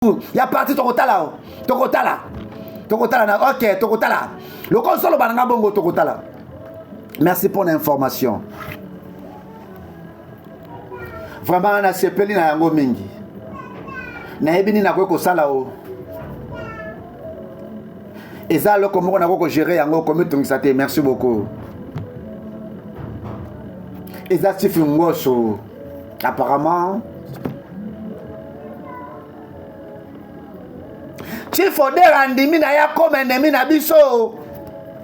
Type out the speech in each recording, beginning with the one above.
Ya parti tokotala o tokotala tokotala na ok tokotala lokola osoloba na nga bongo tokotala. Merci pour l'information. Vraiment nasepeli na yango mingi. Nayebi nini nakoki kosala o eza eloko moko nakoki kogere yango komitungisa te. Merci beaucoup. Eza Chief Ngoso apparemment. Chief Oder andimi na ye akoma ennemi na biso,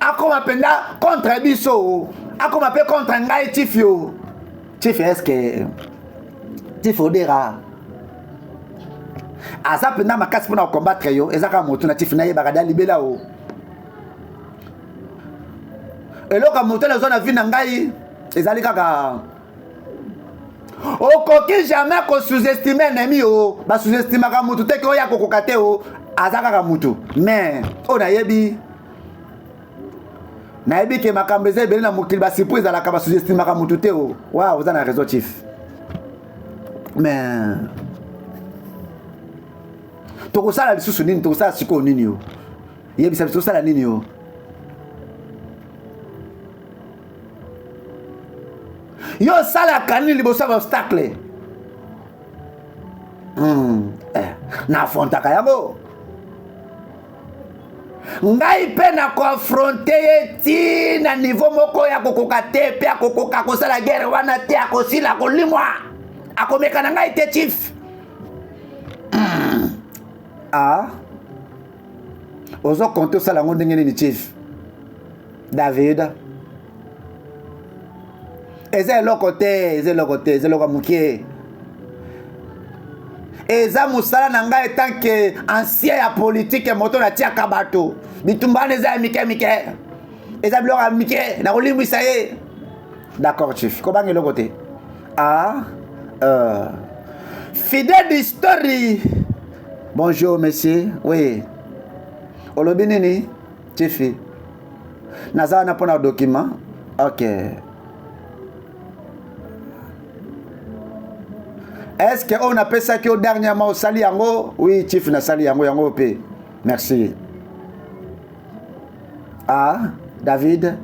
akoma mpenza contre biso, akoma mpe contre ngai. Chief yo, Chief, est-ce Chief Odera aza mpenza makasi mpona kocombattre yo? Eza kaka motu na Chief nayebaka da libela o eloko ya moto nazwa na vie na ngai ezali kaka okoki jamais kosous-estime ennemi. O basous-estimaka mutu te ke oyo akokoka te, o aza kaka mutu. Mais oyo nayebi, nayebi ke makambo eza ebele na mokili, basipu ezalaka, basous-estimaka mutu te. O wa oza na raison, Chief, mais tokosala lisusu nini? Tokosala sikoyo nini? O yebisa biso tosala nini? O yo osalaka nini liboso ya baobstacle? Na affrontaka yango. Ngai mpe nakoaffronte ye ti na niveau moko ya kokoka te, mpe akokoka kosala guerre wana te, akosila, akolimwa, akomeka na ngai te. Chief, Ah, ozo compte osala yango ndenge nini? Chief David, eza eloko te, eza eloko te, eza eloko ya moke. Eza mosala na ngai tant que ancien ya politike, moto natiaka bato. Bitumba wana eza ya mike mike, eza biloko ya mike, nakolimbwisa ye. D'accord, Chief, kobanga eloko te. Ah, fidèle d'history, bonjour monsieur. Oui, olobi nini, Chief? Naza wana mpona document. Ok, est ce que oyo napesaki yo dernièrement osali yango? Oui, Chief, nasali yango, yango mpe. Merci. Ah, David,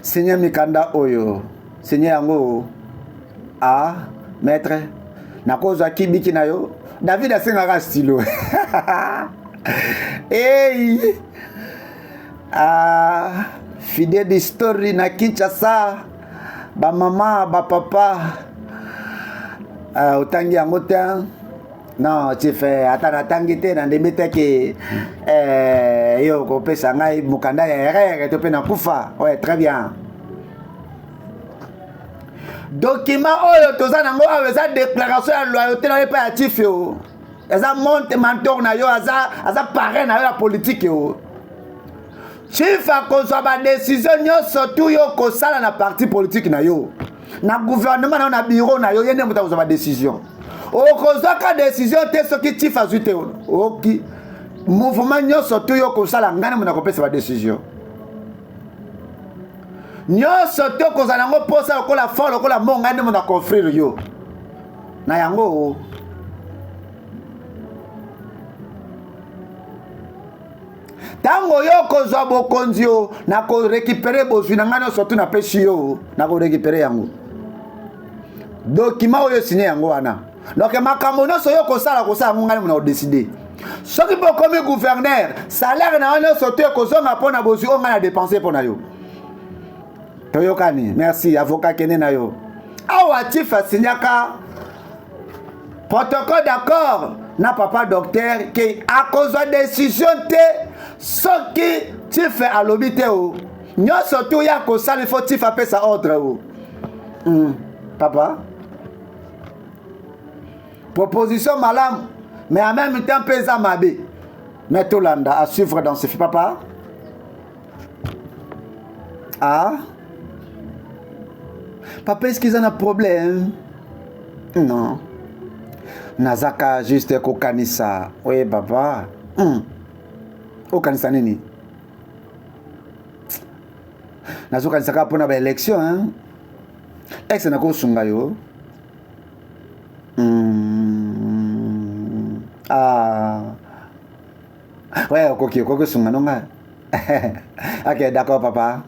signe mikanda oyo, signe yango. Ah, maître, nakozwa kibiki na yo? David asengaka stylo. Hey. Ah, fidèle d'history na Kinshasa, bamama, bapapa, otangi yango te? Non, Chief, ata natangi te, nandimi te ke yo kopesa ngai mokanda ya erreur to mpe nakufa. Ouais, très bien. Document oyo toza nango awa eza déclaration ya loyauté na yo epai ya Chief. O eza monte mentor na yo, aza parrain na yo ya politike. O Chief akozwa badécision nyonso tu yo kosala na parti politique na yo, na gouvernement na yo, na bureau na yo. Ye nde moto akozwa badécision. Okozwaka décision te soki Chief azwi te. Oki mouvement nyonso tu yo kosala, ngai nde moto akopesa badécision nyonso te. Okozala yango mposa lokola fort, lokola mbongo, ngai nde moto akoffrir yo na yango. Ntango yo okozwa bokonzi, yo nakorécupérer bozwi na ngai nyonso tu napesi yo, nakorécupérer yango. Document oyo esigne yango wana. Donc makambo nyonso yo kosala, kosala yango, ngai mona kodécider. Soki mpe okomi gouverneur, salaire na yo nyonso to ekozonga mpo na bozwi oyo ngai na dépense mpo na yo. Toyokani? Merci, avocat, kende na yo. Awa Chief asignaka protocole d'accord na papa docteur ke akozwa décision te soki Chief alobi te. O nyonso tu ya kosala, il faut Chief apesa ordre. O papa, proposition malamu, mais en même temps mpe eza mabe. Mais tolanda, à suivre dans ce papa. Ah papa, est-ce qu'ils en a problème? Non, nazaka juste kokanisa. Oye papa, Okanisa nini? Nazokanisa kaka mpona baélection, hein? Exe nakosunga yo. Ah. Ouais, okoki, okoki osunga no nga. Ok, d'accord papa.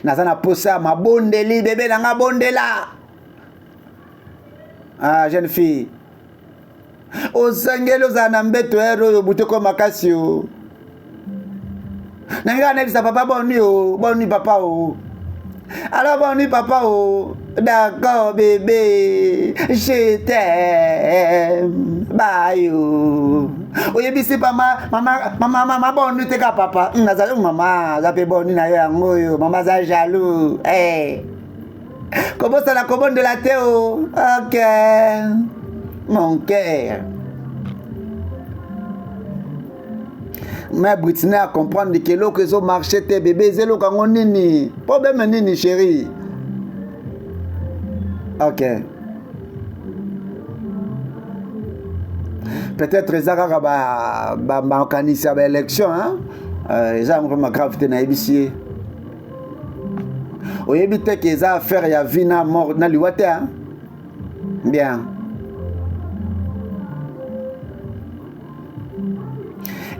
Naza na posa ya mabondeli, bebe na nga bondela. Ah, jeune fille. Osengeli ozala na mbeto ere oyo butu ekoma makasi o. Na ngai nayebisa papa bonne nuit o, bonne nuit papa o. Alors bonne nuit papa o. D'accord bébé, je t'aime. Bye o. Oyebisi mama mama mama mama bonne nuit te ka papa. Hmm, nazali mama, aza pe bonne nuit na yo yango oyo. Mama aza jaloux. Eh. Kobosana kobondela te o. Ok. Mon cœur. Mais Britney a comprendre que eloko ezo marcher te bébé eza eloko yango nini problème nini chérie ok peut-être eza kaka makanisi ya baélection euh, eza yango mpe magrave te nayebisi ye oyebi te ke eza affaire ya vie na mort na liwa te bien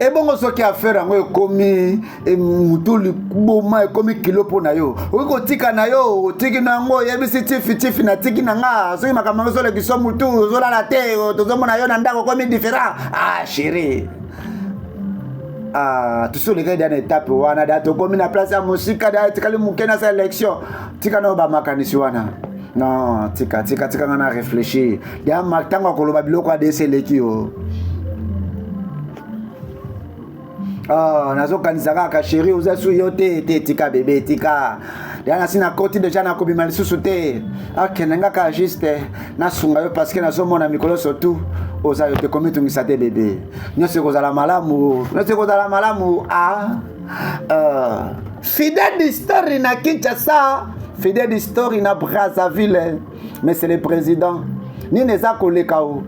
ebongo soki affaire yango ekomi e, mutu liboma ekomi kilo mpo na yo okoki kotika na yo otiki na yango oyebisi tifi tifi natiki na nga soki makambo yango ezolekisa mutu ozolala te tozomona yo na ndako okomi différent ah chéri ah, tosi olekaki da na etape wana da tokomi na place ya mosika da etikali moke na sa élection tika nayo bamakanisi wana non tika tika tika nga na réfléchir ya ntango akoloba biloko adesi eleki yo Oh, nazokanisa kaka sheri oza su yo te te tika bebe tika ya nasi nakoti deja nakobima lisusu te akende nga kaka juste nasunga yo parceke nazomona mikolo surtout oza yo te komitungisa te bebe nyonso ekozala malamu nyonso ekozala malamu ah. Uh, fidèle d'histoire na Kinshasa fidèle d'histoire na Brazzaville mais c'est le président nini eza koleka o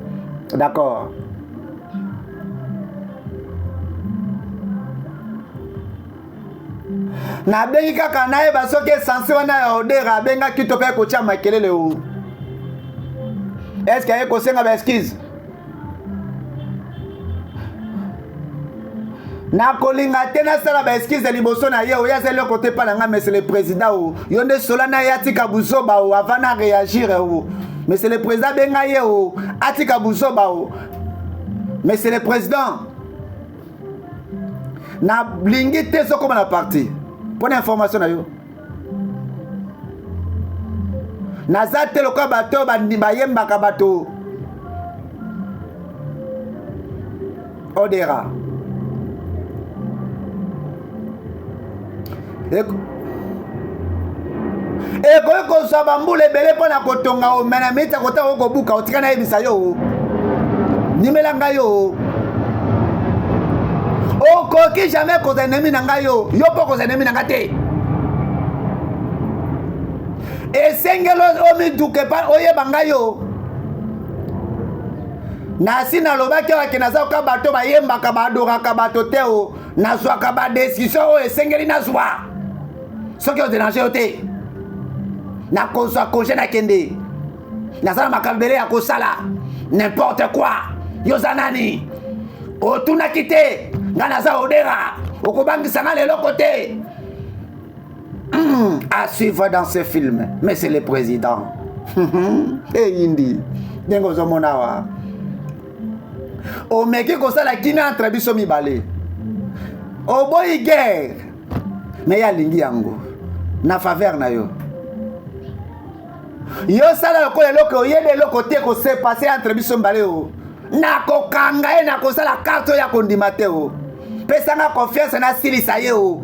d'accord nabengi kaka nayeba soki esansi wana ya odera abengaki to mpe kotya makelele o eske aye kosenga ba excuse nakolinga te nasala ba excuse liboso na ye oyo aza eloko te mpa na ngai monsieur le président o yo nde sola na ye atika buzoba o avant na réagir o monsieur le président abenga ye o atika buzoba o monsieur le président nalingi te sokoma na parti mpo na information na yo naza te lokola bato oyo bayembaka bato odera ekoki kozwa bambula ebele mpo na kotonga omena miniti ya kotanga okobuka otika nayebisa yo ndimela ngai yo okoki jamais kozala ennemi na ngai yo yo mpo okozala ennemi na ngai te esengeli omiduka epai oyeba ngai yo nasi nalobaki awa ke naza koka bato bayembaka baadoraka bato te o nazwaka badesizio oyo esengeli nazwa soki oderange yo te nakozwa konge nakende naza na makambo ebele ya kosala n'importe quoi yo oza nani otunaki te ngai naza odera okobangisa ngai leloko te à suivre dans ce film mais c'est le président eyindi ndenge ozomona awa omeki kosala kimia entre biso mibale oboyi guerre me ye alingi yango na faveur na yo yo sala lokola eloko oyebi eloko te kose passe entre biso mibale o nakokanga ye nakosala karte oyo ya kondima te o pesanga confiance nasilisa ye o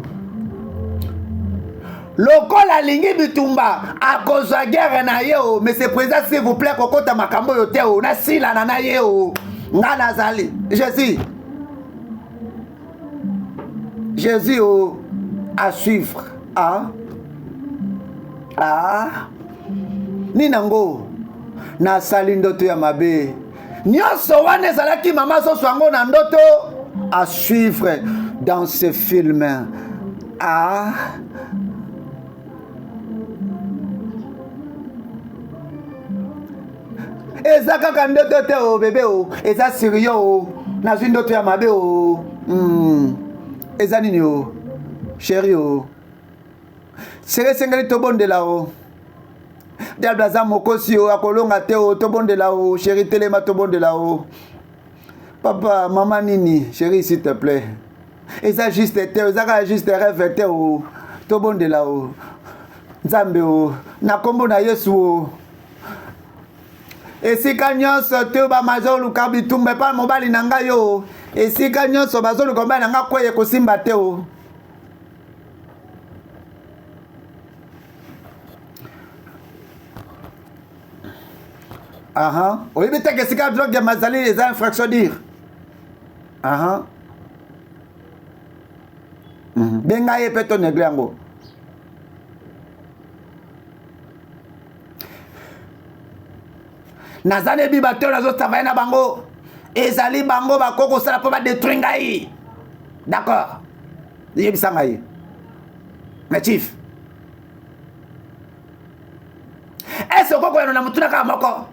lokola alingi bitumba akozwa guerre na ye o monsieur président s'il vous plaît kokota makambo oyo te o nasilana na ye o nga nazali jésus Jésus oh, à suivre. Ah. Ah. Nini yango nasali ndoto ya mabe nyonso wana ezalaki mama soso yango na ndoto à suivre dans ce film ah. Eza kaka ndoto te o bebe o, eza sérieux o. Nazwi ndoto ya mabe o. Eza nini o? Chéri o. Chéri esengeli tobondela o. Diable aza mokosi o, akolonga te o, tobondela o. Chéri telema tobondela o. Papa, mama nini? Chéri s'il te plaît. Eza juste te, eza kaka juste rêve te o. Tobondela o. Nzambe o, na kombo na Yesu o. Esika nyonso te bazoluka bitumba epai mobali na ngai o. Esika nyonso bazoluka mobali na ngai kweye kosimba te o. Aha, oyebi te esika drogue mazali eza infraction dire. Aha. Benga ye mpe to negle yango. Naza nebi bato oyo nazotravaille na bango, ezali bango bakoki kosala mpo badetruire ngai. D'accord, yebisa ngai mais chief, est-ce okoki koyano na motuna kaka moko?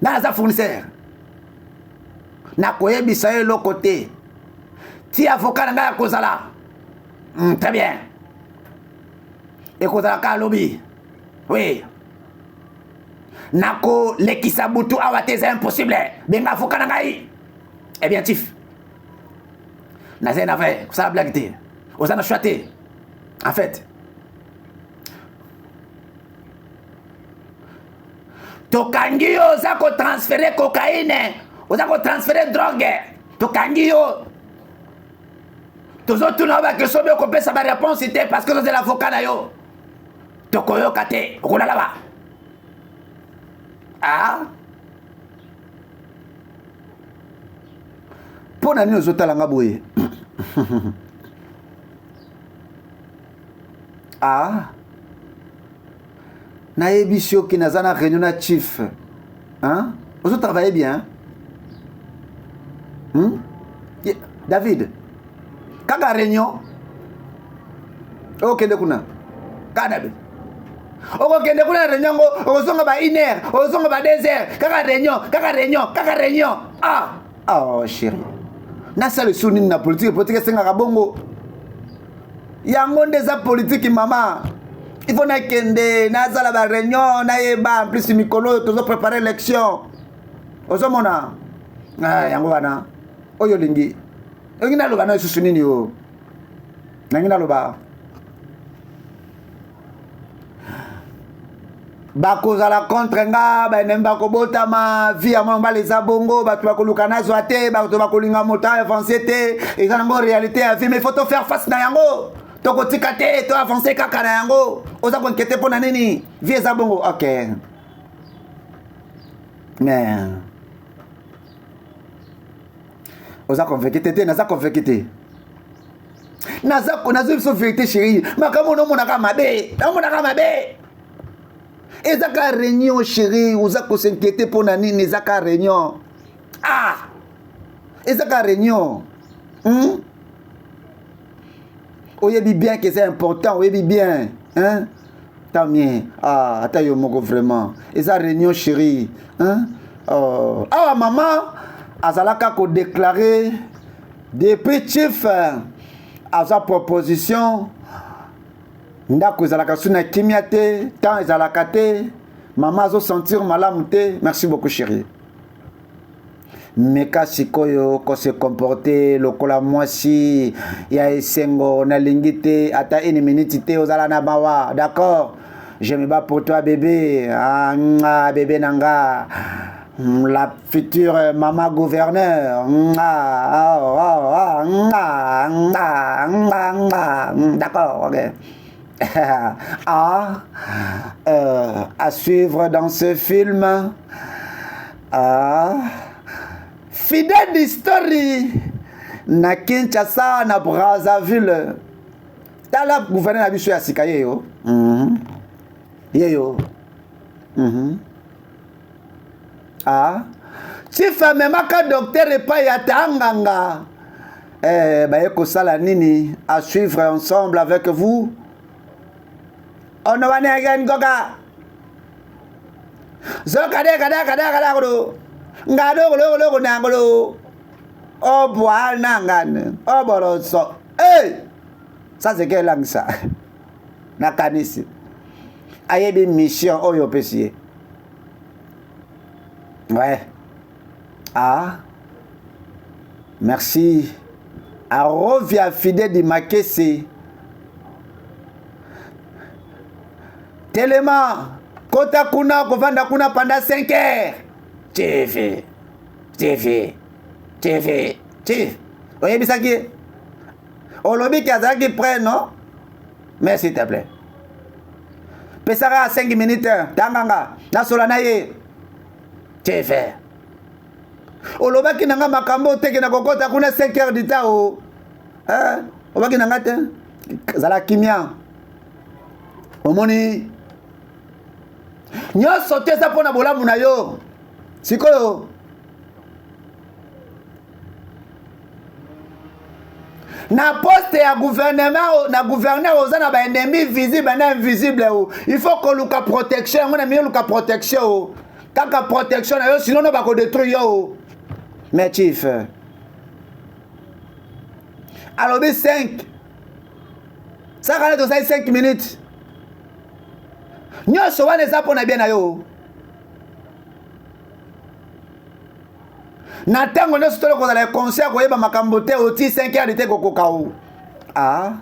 Nga naza fournisseur, nakoyebisa yo eloko te ti avocat na ngai akozala. Très bien, ekozala kaka lobi. Oui, nakolekisa butu awa te, eza impossible. Benga avocat na ngai. Eh bien chief, nazali na vrai kosala blague te, oza na choix te. En fait tokangi yo, oza kotransfere cocaïne, oza kotransfere drogue, tokangi yo, tozotuna yo bakestion, obi okopesa baréponse te parce que ozozela avocat na yo, tokoyoka te, okolala ba. Ah, mpo na nini ozotala nga boye? Ah, nayebisi yo ke naza na réunion na chief. Hein? Ozotravaille bien? David, kaka réunion okende kuna kaka David, okokende kuna na réunion yango, okozonga ba 1 heure, okozonga ba 2 heures, kaka réunion, kaka réunion, kaka réunion. Ah oh chéri, nasala esu nini na politike? Politike esengaka bongo, yango nde eza politike mama. Il faut nakende nazala ba réunion, nayeba. En plus mikolo oyo tozo préparer élection, ozomona. Ah, yango wana oyo olingi, olingi naloba na lisusu nini? Oyo nangi naloba, bakozala contre nga, baenemi bakobotama. Vie ya mwana mobali eza bongo, bato bakoluka nazwa te, bato bakolinga moto avance te, eza nango réalité ya vie. Mais il faut to faire face na yango, tokotika te, to avance kaka na yango. Oza koinquiéter mpo na nini? Vie eza bongo. Ok, mais oza convaincu te? Te, naza convaincu te. Naza nazwi biso vérité chéri, makambo naomonaka mabe, naomonaka mabe. Eza ka réunion chéri, oza kos'inquiéter mpo na nini? Eza ka réunion. Ah, eza ka réunion. Oyebi bien que c'est important, oyebi bien, hein? Tant mieux. Ah, ata yo moko vraiment, eza réunion chéri, hein? Oh. Awa mama azalaka kodéclarer depuis chief aza proposition, ndako ezalaka su na kimia te, temps ezalaka te, mama azosentir malamu te. Merci beaucoup chéri. Meka sikoyo kose comporter lokola mwasi ya esengo. Nalingi te ata une minute te ozala na mawa. D'accord, je me bats pour toi bébé. Ah, ah, bébé nanga, la future maman gouverneur. Ah, oh, oh, ah, ah, ah, d'accord, ok. Ah, à suivre dans ce film. Ah, Fidèle History na Kinshasa na Brazzaville. Tala gouverneur na biso ya sika ye yo. Ye yo. Ah, chief amemaka docteur epai ya tanganga. Eh, baye kosala nini? À suivre ensemble avec vous. Ono wana ngoka. Zoka de kada kada kada kudu. Nga do kudu kudu kuna kudu. Obwa nangane. Oboroso. Hey! Ça c'est quelle langue ça? Nakanisi. Ayebi mission oyo opesi ye. Ouais. Ah. Merci. Arovia Fide di Makese. Telema. Kota kuna kovanda kuna pendant 5 heures. TV. TV. TV. TV. Oyebisaki ye? Olobi ke azalaki prêt non? Mais s'il te plaît. Pesaka 5 minutes tanganga nasola na ye. TV. Olobaki na nga makambo oteke na kokota kuna 5 heures du temps o. Eh, olobaki na nga te. Zala kimia. Omoni nyonso te eza mpo na bolamu na yo. Sikoyo na poste ya gouvernement na gouverneur oza na baennemi visible na invisible o il faut koluka protection yango na miyo luka protection o kaka protection na yo sinon no bakodetruire yo o mais chief alobi 5 saka nde tosali 5 minutes nyonso wana eza mpo na bien na yo na ntango nyonso tolo kozala conscient koyeba makambo te oti 5 heures te kokoka o ah.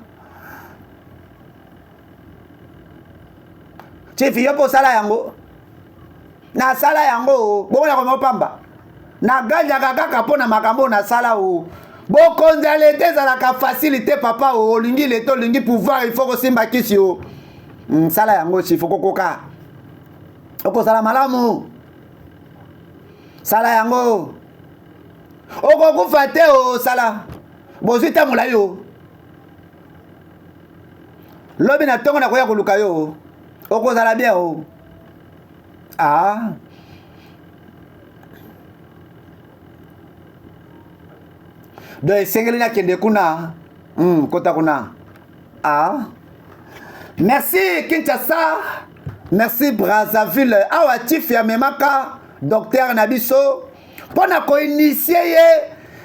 chief yo mpo osala yango nasala yango bongo nakoma opamba naganyaka kaka mpo na makambo oyo nasala o bokonzi ya leta ezalaka facile te papa o olingi leta olingi pouvoir il faut kosimba kisi o hmm, sala yango chief okokoka okozala malamu sala yango okokufa te o sala bozwi ntango molai o lobi na ntongo nakoya koluka yo okozala bien o ah donc esengeli nakende kuna mm, kota kuna ah merci kinshasa merci brazzaville awa chief amemaka docteur na biso mpo na koinitie ye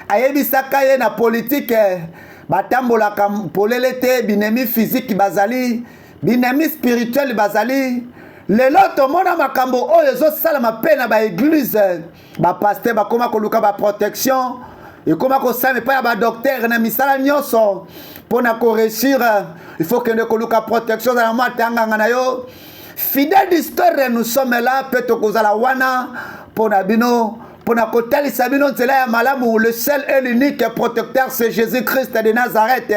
ayebisaka ye na politike batambolaka polele te binemi physique bazali binemi spirituel bazali lelo tomona makambo oyo ezosalama mpe na baeglize bapaster bakoma koluka baprotection ekoma kosala epai ya badoktere na misala nyonso mpo na koresure il faut kende koluka protection ozala mwa tanganga na yo fidèle d'histoire nous sommes là mpe tokozala wana mpo na bino mpo na kotalisa bino nzela ya malamu le seul et l'unique protecteur c'est jésus christ de nazareth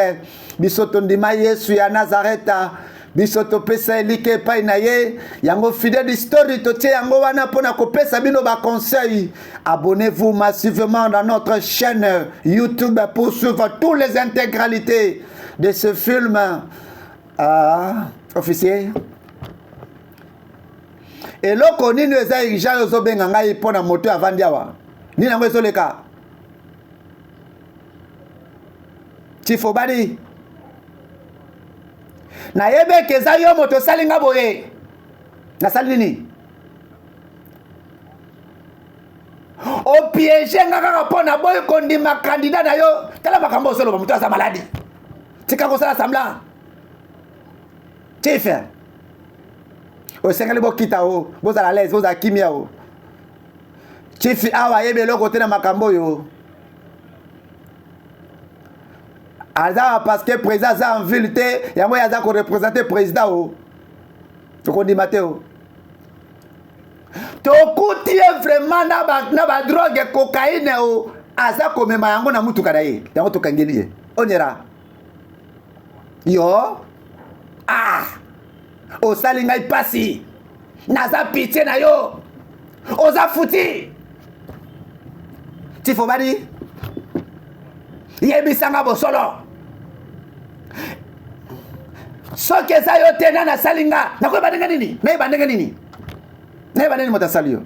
biso tondima yesu ya nazareta biso topesa elike epai na ye yango fidèle history totie yango wana mpo na kopesa bino baconseil abonnez-vous massivement dans notre chaîne youtube pour suivre toutes les intégralités de ce film ah, officier eloko nini eza urgent oyo ozobenga ngai mpo na moto avandi awa nini yango ezoleka chief obadi nayebi eke eza yo moto osali nga boye nasali nini opiege nga kaka mpo naboyi kondima kandida na yo tala makambo ozoloba moto aza maladi tika kosala semblant chief osengeli bokita o bozala laise bozala kimia o chief awa ayebi eloko te na makambo oyo aza parce que président aza en ville te yango ye aza korepresente président o tokondima te o tokuti ye vraiment na badrogue ba cocaïne o aza komema yango na mutuka na ye yango tokangeli ye onyera yo ah osali ngai mpasi naza pitie na yo oza futi tifobani yebisa nga bosolo soki eza yo te nani asali nga nakoyeba ndenge nini nayeba ndenge nini nayeba ndenge moto asali yo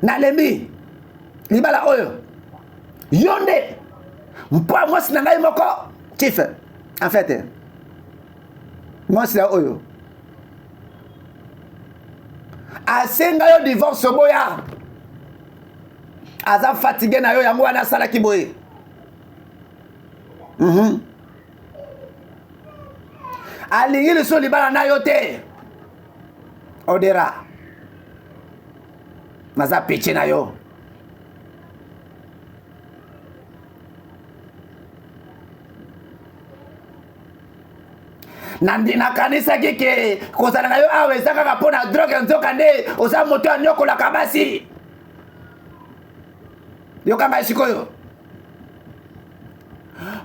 nalembi libala oyo yo nde mpo mwasi na ngai moko chief en fait mwasi na oyo. Asenga yo divorce oboya. Aza fatigue na yo yango wana asalaki boye. Alingi lisusu libala na yo te. Odera. Naza pitie na yo. Nakanisaki ke kozala na yo awa eza kaka mpo na drogue, nzoka nde oza moto anyokolaka basi. Yoka ngai sikoyo,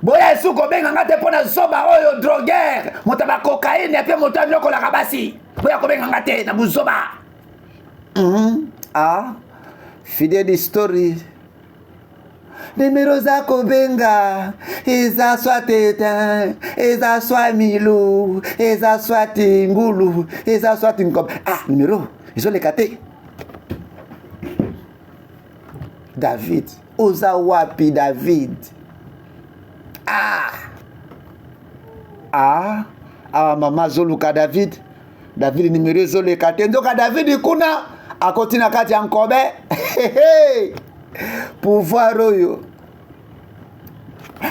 boya esu kobenga nga te mpo na zoba oyo drogueur, moto ya bakokaine mpe moto anyokolaka basi. Boya kobenga nga te na buzoba. Ah, fidèle story. Nimero za kobenga eza soit etin, eza soit milu, eza soit ngulu, eza soit nkobe. Ah, nimero ezoleka te. David, oza wapi David? Ah, ah, awa mama azoluka David. David nimero ezoleka te. Nzoka David kuna akoti na kati ya nkobe. Pouvoir oyo.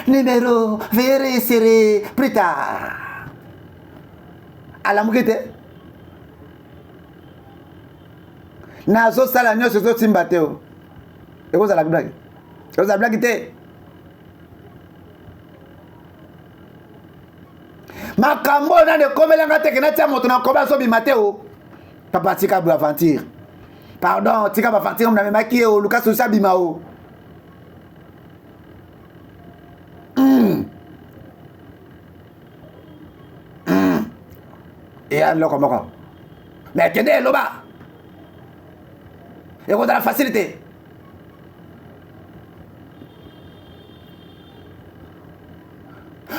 Numéro veuillez serrer plus tard. Alamuki te. Nazosala nyonso ezosimba te o. Ekozala blague. Ekozala blague te. Makambo oyo nani ekomelanga te ke natia moto na nkobe azobima te o. Papa tika bo aventure. Pardon, tika ba aventure namemaki ye o, luka solution abima o. Eya eloko moko. Mais kende eloba. Ekozala facile te.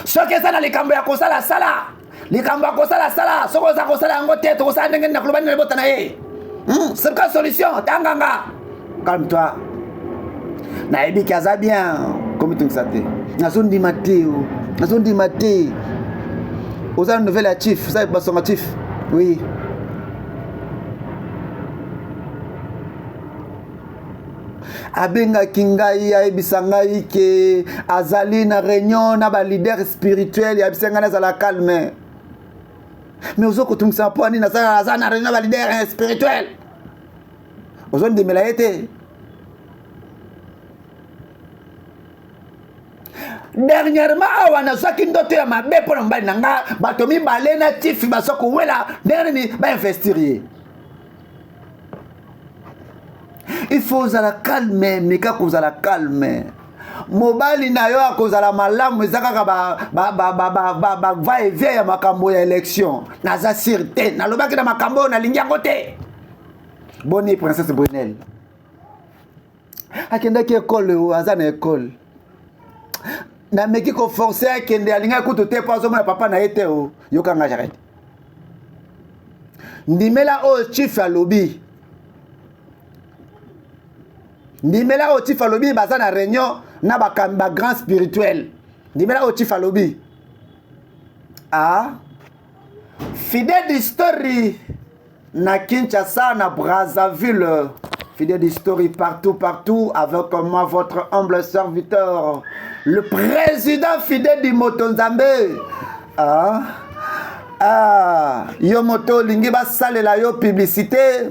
Soki eza na likambo ya kosala sala, likambo ya kosala sala, soki oza kosala yango te, tokosala ndenge nini na koloba nini na libota na ye? C'est quoi solution? Tanganga. Calme-toi. Nayebi ki aza bien, komitungisa te. Nazondima te, nazondima te. Oza na nouvelle ya chief, oza basonga chief. Oui. Abengaki ngai ayebisa ngai ke azali na réunion na ba leader spirituel, ayebisa ngai nazala calme. Mais ozo kotungisa mpo nini? Aza na réunion na ba leader spirituel, ozondimela ye te. Dernièrement awa nazwaki ndoto ya mabe mpo na mobali na nga, bato mibale na tifi baza kowela ndenge nini bainvestir ye. Il faut ozala calme, meka kozala calme. Mobali na yo akozala malamu, eza kaka ba va et vient ya makambo ya élection. Naza sûr te, nalobaki na makambo oyo nalingi yango te. Boni princesse Brunel akendaki ekole oyo, aza na ekole, nameki koforce akende, alingaki kutu te mpo azomona papa na ye te. O yokanga Jared, ndimela oyo chief alobi, ndimela oyo chief alobi, baza na réunion na ba grand spirituel. Ndimela oyo chief alobi. Ah, fidèle story na Kinshasa, na Brazzaville, fidèle story partout, partout, avec moi, votre humble serviteur, le président fidèle du Moto Nzambe. Ah, ah, yo moto olingi basalela yo publicité,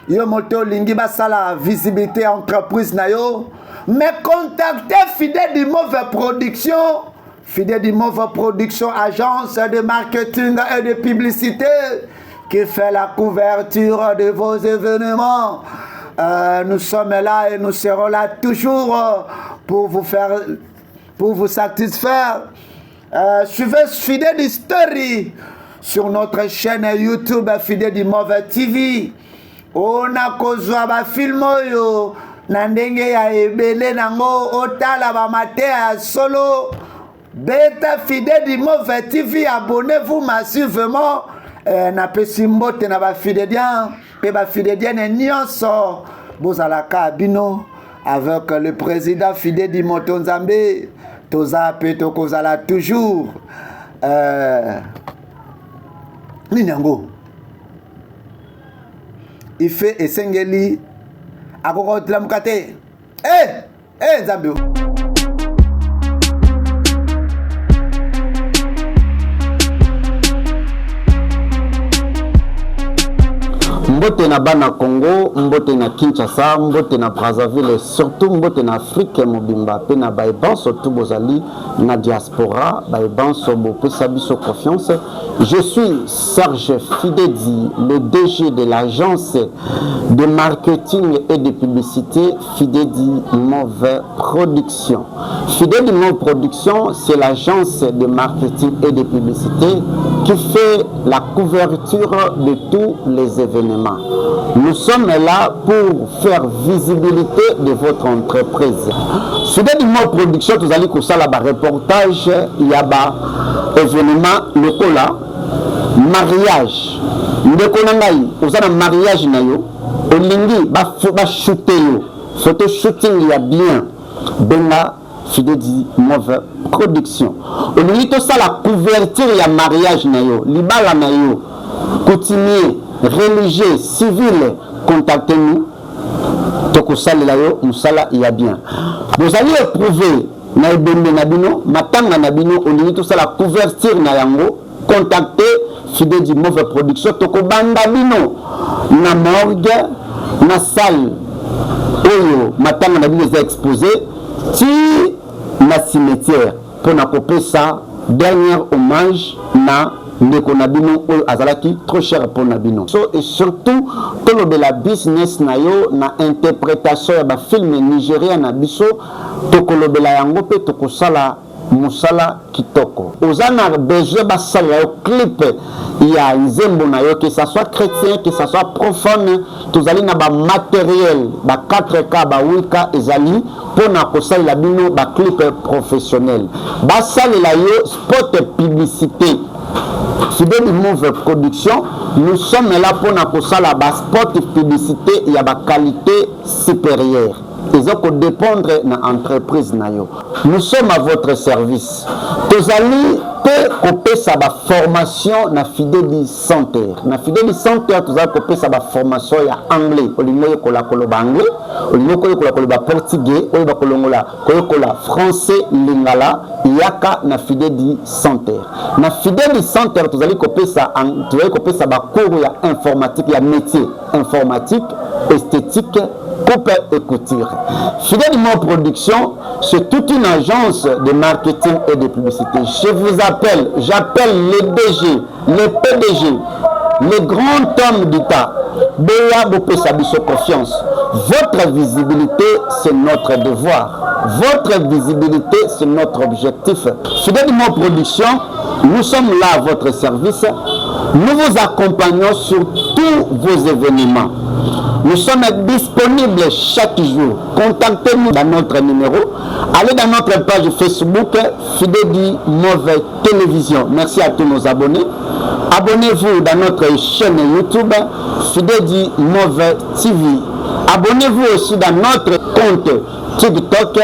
yo moto olingi basala visibilité entreprise na yo, mais contactez Fidèle du Mauvais Production. Fidèle du Mauvais Production, agence de marketing et de publicité qui fait la couverture de vos événements. Nous sommes là et nous serons là toujours pour vous faire, pour vous satisfaire. Suivez Fidèle Story sur notre chaîne YouTube Fidèle du Mauvais TV. Ona kozwa ba film oyo na ndenge ya ebele nango, otala ba mateya ya solo. Beta Fidèle du Mauvais TV, abonnez-vous massivement. Napesi mbote na ba fidéliens pe ba fidéliennes nyonso, bozalaka bino avec le président Fidèle du Moto Nzambe. Toza pe tokozala toujours. Nini yango? Ife esengeli akoka kotelamuka te. Eh, eh Nzambe. Mbote na bana Congo, mbote na Kinshasa, mbote na Brazzaville et surtout mbote na Afrique mobimba pe na baye banso tout bozali na diaspora, baye banso bopesa biso confiance. Je suis Serge Fidedi, le DG de l'agence de marketing et de publicité Fidedi Move Production. Fidedi Move Production, c'est l'agence de marketing et de publicité qui fait la couverture de tous les événements. Nous sommes là pour faire visibilité de votre entreprise. Fidedi Move Production, tozali kosala ba reportage ya ba événement lokola mariage. Ndeko na ngai, oza na mariage na yo, olingi ba shooter yo photo shooting ya bien, benga Fidedi Move Production. Olingi tosala couverture ya mariage na yo, libala na yo, coutumier, religieux, civil, contactez-nous, tokosalela yo mosala ya bien. Bozali éprouvé na ebembe na bino, matanga na bino, olingi tosala couverture na yango, contactez Fidedi Move Production. Tokobanda bino na morgue, na salle oyo matanga na bino eza exposé, ti na cimetière, mpona kopesa dernier hommage na ndeko na bino oyo azalaki trop cher mpona bino. So et surtout tolobela business na yo na interprétation ya bafilme nigérien na biso, tokolobela yango mpe tokosala mosala kitoko. Oza na besoin basalela yo clip ya nzembo na yo, que ça soit chrétien, que ça soit profane, tozali na bamatériel ba 4K, ba 8K ezali mpona kosalela bino baclip professionnel, basalela yo spot publicité. Fideli Move Production, nous sommes là mpona kosala baspot publicité ya baqualité supérieure. Eza kodépendre na entreprise na yo. Nous sommes à votre service. Tozali mpe kopesa baformation na Fideli Center. Na Fideli Center tozali kopesa baformation ya anglais. Olingi oyekola koloba anglais, olingi koyekola koloba portugais, oyeba kolongola koyekola français, lingala, yaka na Fideli Center. Na Fideli Center tozali kopesa bacours ya informatique, ya métier informatique, esthétique, coupe et couture. Fidèle Mo Production, c'est toute une agence de marketing et de publicité. Je vous appelle, j'appelle les DG, les PDG, les grands hommes d'État. Boya bopesa biso confiance. Votre visibilité, c'est notre devoir. Votre visibilité, c'est notre objectif. Fidèle Mo Production, nous sommes là à votre service. Nous vous accompagnons sur tous vos événements. Nous sommes disponibles chaque jour. Contactez-nous dans notre numéro. Allez dans notre page Facebook, Fidedi Move Télévision. Merci à tous nos abonnés. Abonnez-vous dans notre chaîne YouTube, Fidedi Move TV. Abonnez-vous aussi dans notre compte TikTok,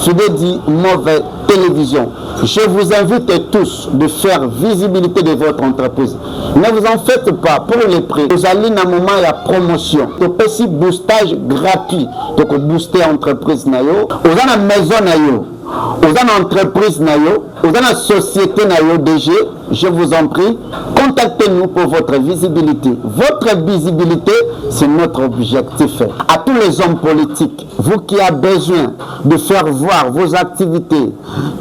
Fidedi Move Télévision. Je vous invite tous de faire visibilité de votre entreprise. Ne vous en faites pas pour les prix. Vous allez dans un moment ya promotion. Topesi boostage gratuit. Donc booster entreprise na yo. Oza na maison na yo. Oza na entreprise na yo. Oza na société na yo DG. Je vous en prie, contactez-nous pour votre visibilité. Votre visibilité, c'est notre objectif. À tous les hommes politiques, vous qui avez besoin de faire voir vos activités,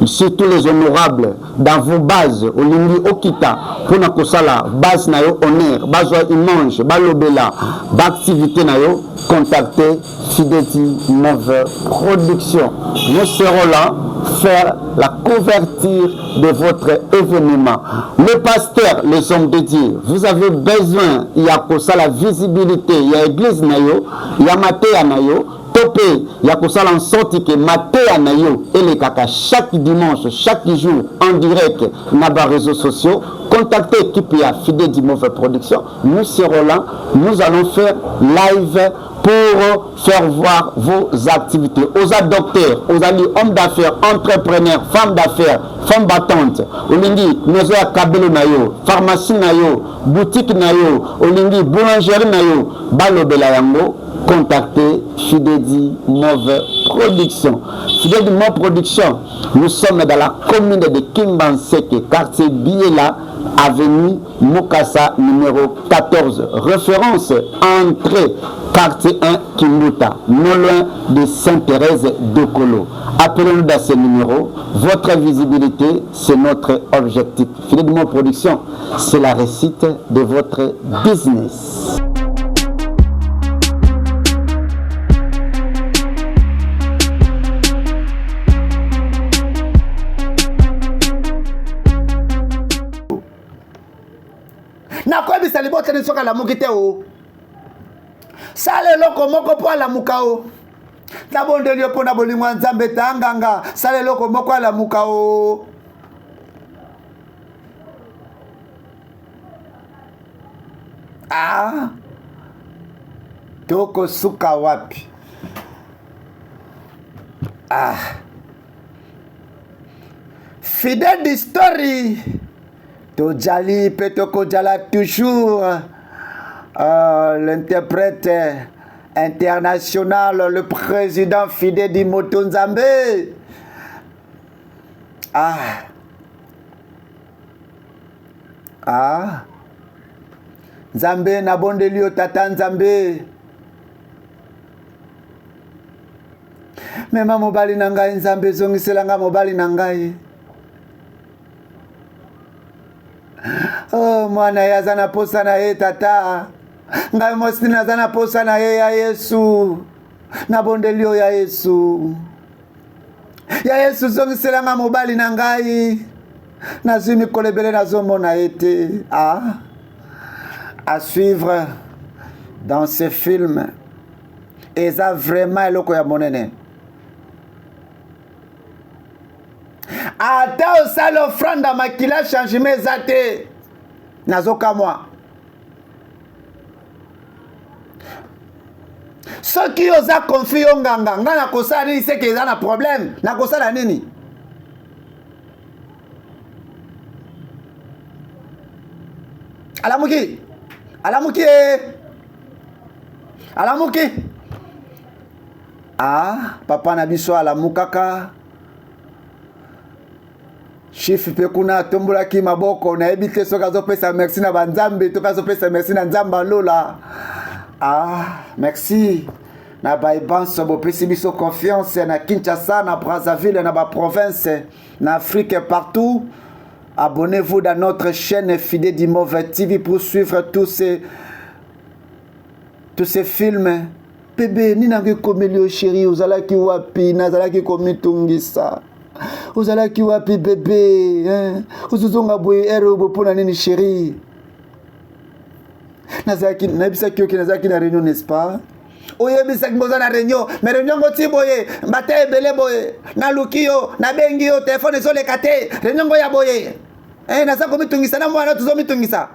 surtout les honorables, dans vos bases, olingi okita, pour kosala base na yo honneur, bazwa image, balobela, ba activité na yo, contactez Fideti Move Production. Nous serons là faire la couverture de votre événement. Le pasteur, les hommes de Dieu, vous avez besoin, il y a ça la visibilité, il y a église na yo, il y a mateya na yo, to mpe ya kosala en sorte que mateya na yo elekaka chaque dimanche, chaque jour en direct na baréseaux sociaux, contactez équipe ya Fidedi Move Production. Nous serons là, nous allons faire live. pour faire voir vos activités. Oza docteur, ozali homme d'affaires, entrepreneur, femme d'affaires, femme battante, olingi maison ya kabelo na yo, pharmacie na yo, boutique na yo, olingi boulangerie na yo, balobela yango, contactez Fidedi Move Production. Fidedi Move Production, nous sommes dans la commune de Kimbanseke, quartier Biela, avenue Mukasa numéro 14. Référence entrée quartier 1 Kimbuta, non loin de Sainte-Thérèse d'Okolo. Appelez-nous dans ce numéro. Votre visibilité, c'est notre objectif. Philippe Dumont Production, c'est la réussite de votre business. Nakoyebisa libota nini soki alamuki te o sala eloko moko mpo alamuka o nabondeli yo mpo na bolingo ya nzambe tanganga sala eloko moko alamuka o ah tokosuka wapi ah fidèle d'history Tojali pe tokozala toujours euh, l'interprète international, le président Fidé Dimoto Nzambe. Ah. Ah. Nzambe nabondeli yo tata Nzambe. Mema mobali na ngai Nzambe zongisela ngai mobali na ngai. Oh, mwana ye aza na posa na ye tata ngai mwasi naza na posa na ye ya yesu nabondeli yo ya yesu ya yesu zongisela nga mobali na ngai nazwi mikolo ebele nazomona ye te ah, à suivre dans ce film eza vraiment eloko ya monene ata osali ofrande ya makila changement eza te nazokamwa soki oza konfi yo nganga ngai nakosala nini seke eza na problème nakosala nini alamuki alamuki e alamuki ah papa na biso alamukaka chief mpe kuna atombolaki maboko nayebi te soki azopesa merci na banzambe to mpe azopesa merci na nzambe alola ah merci na baibanso bopesi biso confiance na kinshasa na brazzaville na baprovince na afrique partout abonnez-vous dans notre chaîne fide dimove tv pour suivre tous ces tous ces films Bebe, nini yango ekomeli yo sheri? Ozalaki wapi? Nazalaki komitungisa. Ozalaki wapi bebe? Hein? Ozozonga boye ere oyo mpo na nini sheri? Nazalaki, nayebisaki yo ke nazalaki na réunion n'est-ce pas? oyebisaki boza na réunion mais réunion ngo ti boye bata ebele boye naluki yo nabengi yo telefone ezoleka te réunion ngo ya boye eh, naza komitungisa na mwana tozomitungisa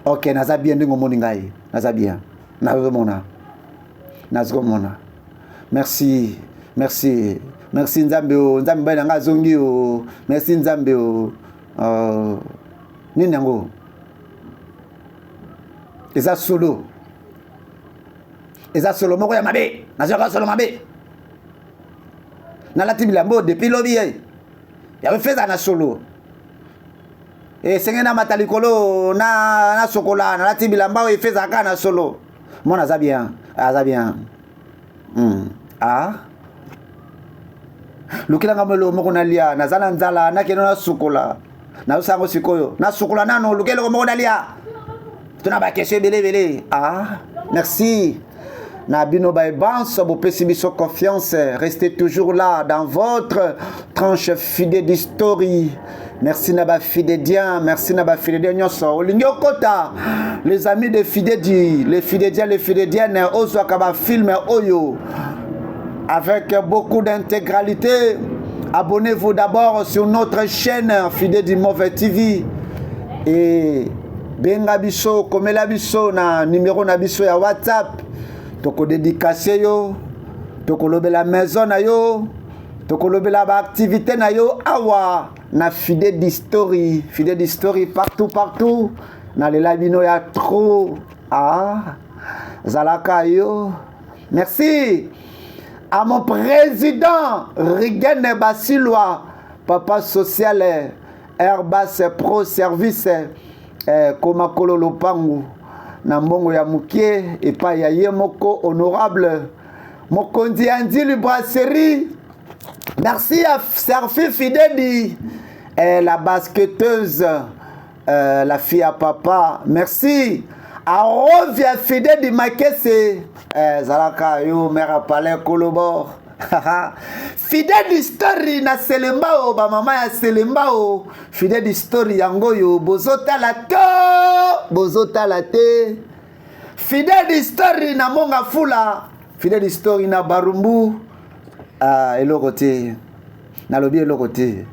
ok naza bien ndenge omoni ngai naza bien nazomona nazomona merci merci merci nzambe o nzambe mobali na ngai azongi o merci nzambe o uh, nini yango eza solo eza solo moko ya mabe nazwaka solo mabe nalati bilamba oyo depuis lobi ye yango feza na solo esengeli namata likolo nasokola nalati bilamba oyo efe ezalaka na solo mwana aza bien aza bien hmm. ah lukela nga eloko moko nalia naza na nzala nakende nasukola nazosala yango sikoyo nasukola nano luka eloko moko nalia tona bakestion ebele ebele ah merci na bino baebanso bopesi biso confiance restez toujours là dans votre tranche fide d'historie merci na bafidédien merci na bafidédien nyonso olingi okota les amis de fidédi les fidédiens les fidédiennes ozwaka bafilme oyo avec beaucoup d'intégralité abonnez-vous d'abord sur notre chaîne fidé du mauvais tv et benga biso komela biso na numero na biso ya whatsapp Tokodedikase yo, tokolobela maison na yo, tokolobela baaktivité na yo awa na Fide d'History, Fide d'History partout partout. Nalela bino ya trop. Ah, zalaka yo. Merci à mon président Rigene Basilwa, papa social Airbus Pro Service eh, koma kolo lopangu na mbongo ya mokie epai ya ye moko honorable mokonzi ya Nzili Brasserie. Merci à Serfi Fidedi eh, la basketteuse euh, la fille à papa. Merci à Rovia Fidedi Makese eh, zalaka yo mère à palais Kolobor. Fidèle story na Selembao, ba mama ya Selembao, Fidèle story yango yo bozotala to bozotala te. Fidèle story na Monga Fula, Fidèle story na Barumbu. Ah, eloko te. Nalobi eloko te.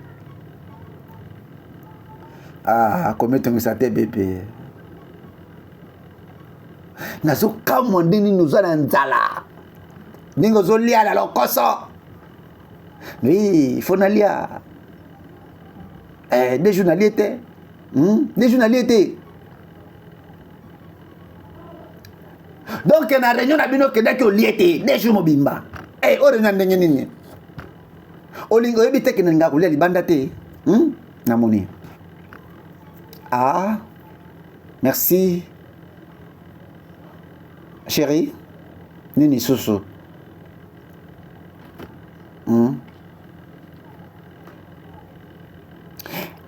Ah, komitungisa te bebe. Nazokamwa ndenge nini oza na nzala. Ndenge ozolia na lokoso. Oui, il faut nalia. Eh, deux jours nalie te. Hmm? Deux jours nalie te. Donc na réunion na bino okendaki olie te deux jours mobimba. Eh, oyo réunion ndenge nini? Olingi oyebi te ke nalingaka kolia libanda te. Hmm? Namoni. Ah, merci. Chérie, nini susu? Hmm?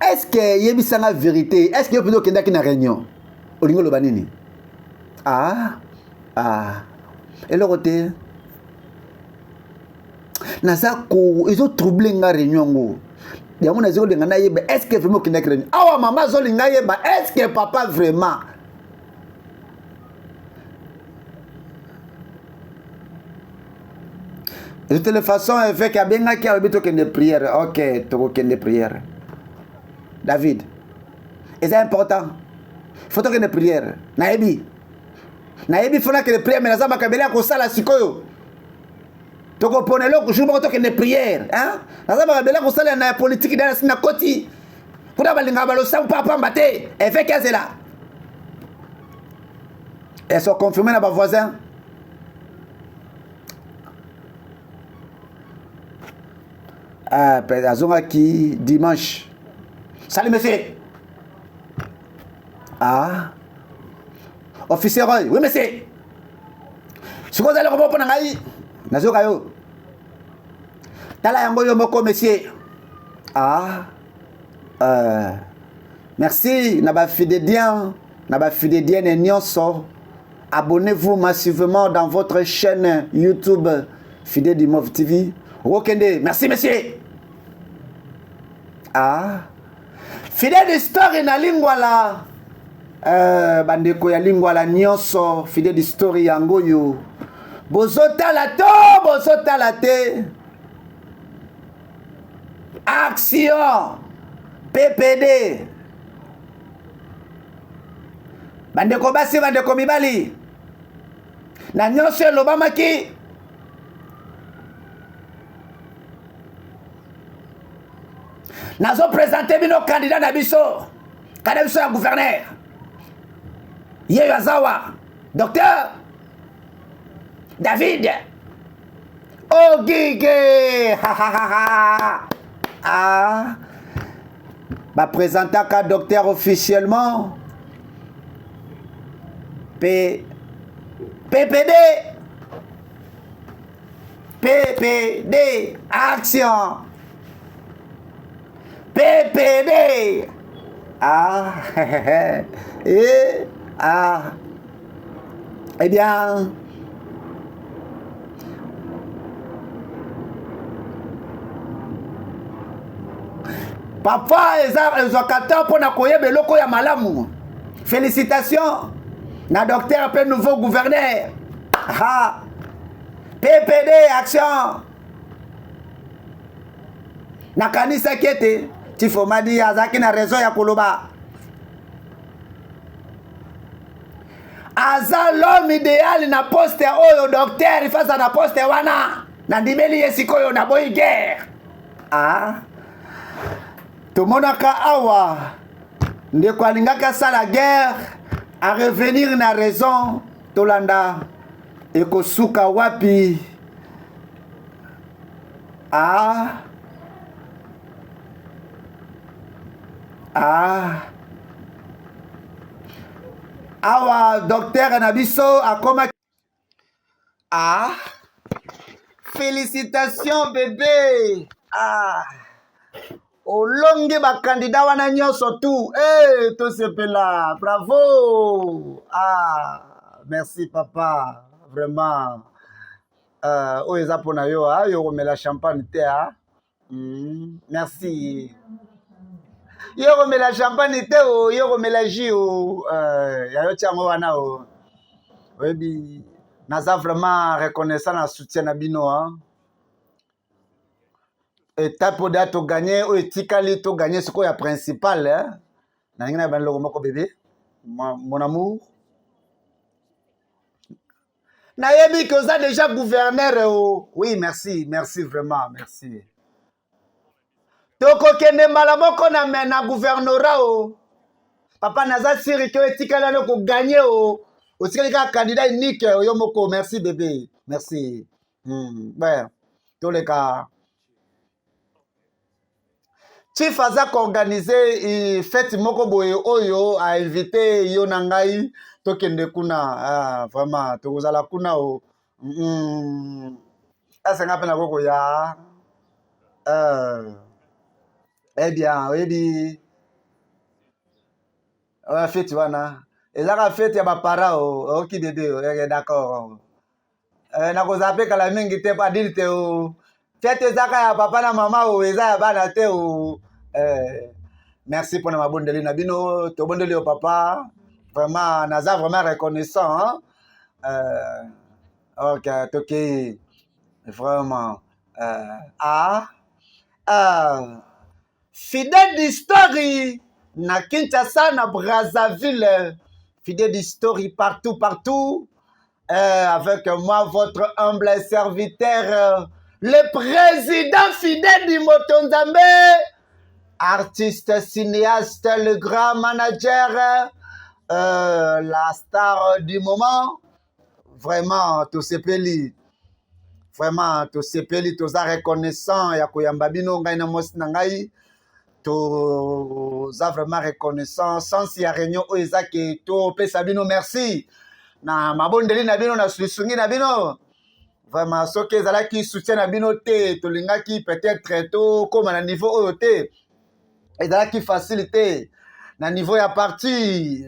Est-ce que yebisanga vérité? Est-ce que yo mpenza okendaki na réunion? Olingi oloba nini? Ah, ah, eloko te. Naza ko ezo trouble nga réunion yango. Yango naza kolinga nayeba est-ce que vraiment okendaki réunion? Awa mama azolinga yeba est-ce que papa vraiment De toutes les façons, évêque abengaki alobi tokende prière. Ok, tokokende prière. David, eza important. Faut tokende prière. Nayebi. Nayebi faut nakende prière, mais naza makambo ebele ya kosala sikoyo. Tokopona eloko jour moko tokende prière. Hein? Naza makambo ebele ya kosala na politique na na koti. Kuna balingaka balosambo pa pamba te. Évêque azela. Elles sont confirmées na ba voisins. Ah, azongaki dimanche. Salut monsieur. Ah. Officier Roy. Oui monsieur. Sikoyo ozali eloko moko mpo na ngai. Nazoyoka yo. Tala yango yo moko monsieur. Ah. Euh, merci na ba fidédiens, na ba fidédiennes nyonso. Abonnez-vous massivement dans votre chaîne YouTube Fidèle du Mauve TV. Okende, merci monsieur. Ah. Fidèle d'histoire na lingwala. Euh, bandeko ya lingwala nyonso, fidèle d'histoire yango yo. Bozotala to, bozotala te. Action PPD. Bandeko basi, bandeko mibali, na nyonso elobamaki nazo presente bino candidat na biso, candidat biso ya gouverneur yeyo azawa docteur David Ogige. Ah, ba présentaka docteur officiellement P PPD PPD action PPD ah et ah eh bien papa eza ezwaka temps mpo na koyeba eloko ya malamu. Félicitations na docteur mpe nouveau gouverneur. Ha PPD action. Nakanisaki ete Tifomadi azalaki na raison ya koloba. Aza l'homme idéal na poste oyo, docteur il faut na poste wana. Nandimeli ye sikoyo, naboyi guerre. Ah, tomonaka awa ndeko alingaki asala guerre, a revenir na raison. Tolanda ekosuka wapi. Ah, ah, awa docteur na biso akomaki. Ah, félicitations bébé. Ah, olongi bakandida wana nyonso tu. Hey, tosepela, bravo. Ah, merci papa, vraiment. Oyo eza mpona yo. Ah, yo komela champagne te. Ah. Merci. Yo komela champagne te o, yo komela jus o. Ya yo tiango wana o. Oyebi, naza vraiment reconnaissant na soutien na bino. Ah. Étape oyo deya toganye, oyo etikali toganye sikoyo ya principal, eh? Nalingi na baneloko moko bébé, mon amour. Nayebi ke oza déjà gouverneur o. Oui, merci, merci vraiment, merci. Tokokende mbala moko na, na gouvernorat o. Papa, naza siri ke etikali wana koganye o. Otikali kaka candidat unique yo moko. Merci bébé, merci. Ouais. Toleka. Chief aza koorganize fête moko boye oyo ainvite yo na ngai, tokende kuna. Ah, vraiment tokozala kuna o. Asenga mpe nako koya. Eh bien, oyebi fête wana ezaka fête ya bapara o. Oki bébé o. Eh, d'accord. Nakozala mpe kala mingi te, adulte o. Fête ezaka ya papa na mama o, eza ya bana te o. Merci mpona mabondeli na bino. Tobondeli yo papa, vraiment naza vraiment reconnaissant, hein? Ok, tokei vraiment. Ah, ah. Fidèle d'history na Kinshasa, na Brazzaville, fidèle d'history partout partout, avec moi, votre humble serviteur, le président fidèle du Motonzambe, artiste, cinéaste, le grand manager, la star du moment. Vraiment tosepeli, vraiment tosepeli, toza reconnaissant ya koyamba bino. Ngai na mwasi na ngai toza vraiment reconnaissant. Sens ya réunion oyo eza ke topesa bino merci na mabondeli na bino, na lisungi na bino. Vraiment, soki ezalaki soutien na bino te, tolingaki peut-être tokóma na niveau oyo te. Ezalaki facile te na niveau ya parti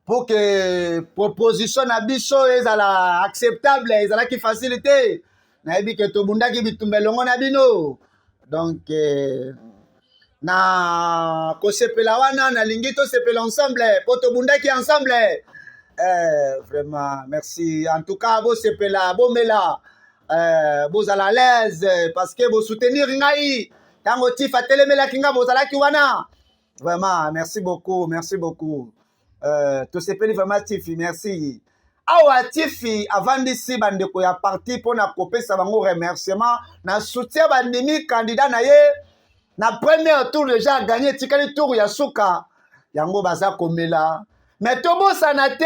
pour que proposition na biso ezala acceptable. Ezalaki facile te. Nayebi ke tobundaki bitumba elongo na bino. Donc na kosepela wana, nalingi tosepela ensemble mpo tobundaki ensemble. Vraiment merci en tout cas. Bosepela, bomela, bozala à l'aise parce que bosoutenir ngai ntango Tifa atelemelaki nga, bozalaki wana. Vraiment merci beaucoup, merci beaucoup. Tosepeli vraiment. Tifi, merci. Awa Tifi avandisi bandeko ya parti mpona kopesa bango remerciement na soutien. Bandimi candidat na ye na premier tour, déjà aganye, etikali tour ya suka, yango baza komela. Me tobosana te,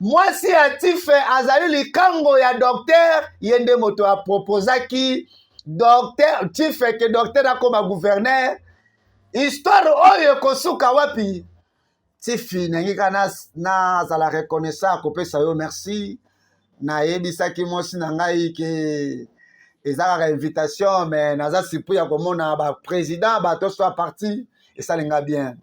mwasi ya Tife azali likango ya docteur. Ye nde moto aproposaki docteur Tife ke docteur akoma gouverneur. Histoire oyo ekosuka wapi? Tifi, nangi kaka nazala reconnaissant, akopesa yo merci. Nayebisaki mwasi na ngai ke eza kaka invitation, mais naza surpris ya komona baprésident, bato so ya parti, esalinga bien.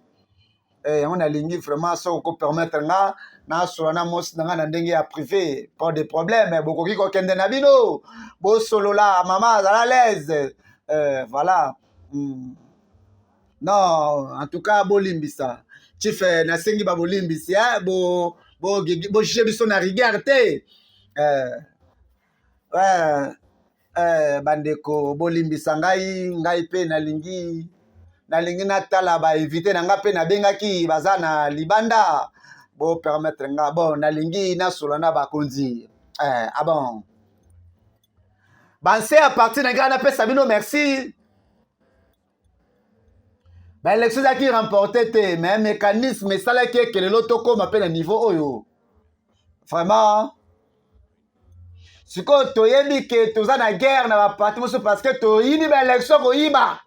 Yango nalingi vraiment soki okopermettre nga nasola na mwasi na ngai na ndenge ya privé. Pas de problème, bokoki kokende na bino, bosolola. Mama azala à l'aise. Voilà. Non, en tout cas bolimbisa chief, nasengi babolimbisi, eh? Bo bo bojuge biso na rigueur te. Ouais, bandeko, bolimbisa ngai. Ngai mpe nalingi natala bainvité na ngai mpe nabengaki, baza na libanda. Bo permettre nga bon nalingi nasola na bakonzi eh, ah bon banse ya parti na ngai napesa bino merci. Baélection ezalaki remporte te, mais mécanisme esalaki ekelelo tokóma mpe na niveau oyo. Vraiment sikoyo toyebi ke toza na guerre na baparti mosusu parce que toyibi baélection, koyiba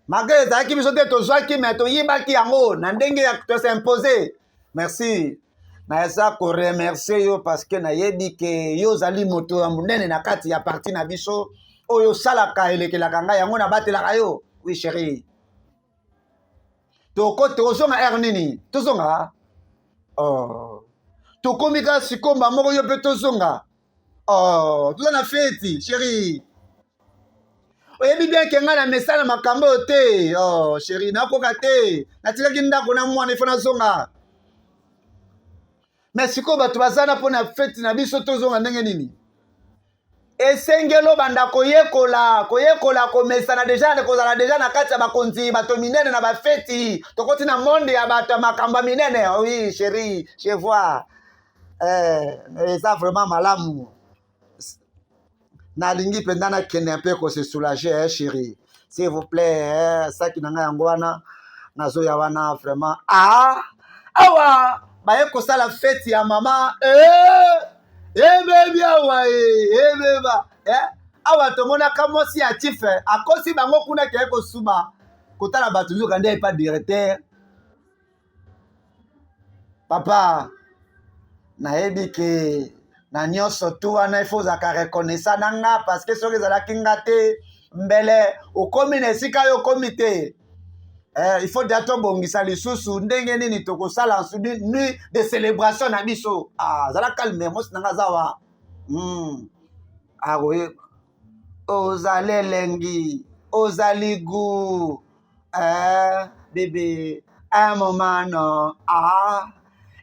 malgré ezalaki biso te tozwaki, mais toyibaki yango na ndenge ya tos'impose. Merci, naza koremercier yo parce que nayebi ke yo ozali moto ya monene na kati ya parti na biso. Oyo osalaka elekelaka ngai, yango nabatelaka yo. Oui chéri, toko tozonga heure nini? Tozonga, oh. Tokomi kaka sikomba moko, yo mpe tozonga. Oh, toza na feti chéri, oyebi bien ke ngai na mesana makambo oyo te. Oh chéri, nakoka te, natikaki ndako na mwana, ifo nazonga. Mais sikoyo bato baza na mpo na feti na biso, tozonga ndenge nini? Esengeli obanda koyekola, koyekola komesana déjà, kozala déjà na kati ya bakonzi, bato minene na bafeti. Tokoti na monde ya bato ya makambo ya minene. Oui chéri, je vois, eh, eza vraiment malamu. Nalingi mpenza nakende mpe kose soulager, eh, chéri, s'il vous plaît, eh, saki na ngai yango wana, nazoya wana vraiment. Ah, awa baye kosala feti ya mama, eh, ebebi awa, ebeba eh? Awa tomonaka mwasi ya chief akosi bango kuna keye kosuma kotala bato, nzoka nde epa directeur. Papa, nayebi ke na nyonso tu wana ifo ozalaka reconnaissant na nga, parce que soki ezalaki nga te, mbele okomi na esika oyo okomi te. Eh, il faut dia tobongisa lisusu ndenge nini tokosala nuit de célébration na biso. Ah, zala calme, mwasi na nga aza wa. Akoyeba ozali elengi, ozali gu, eh, bébé, un moment non. Ah,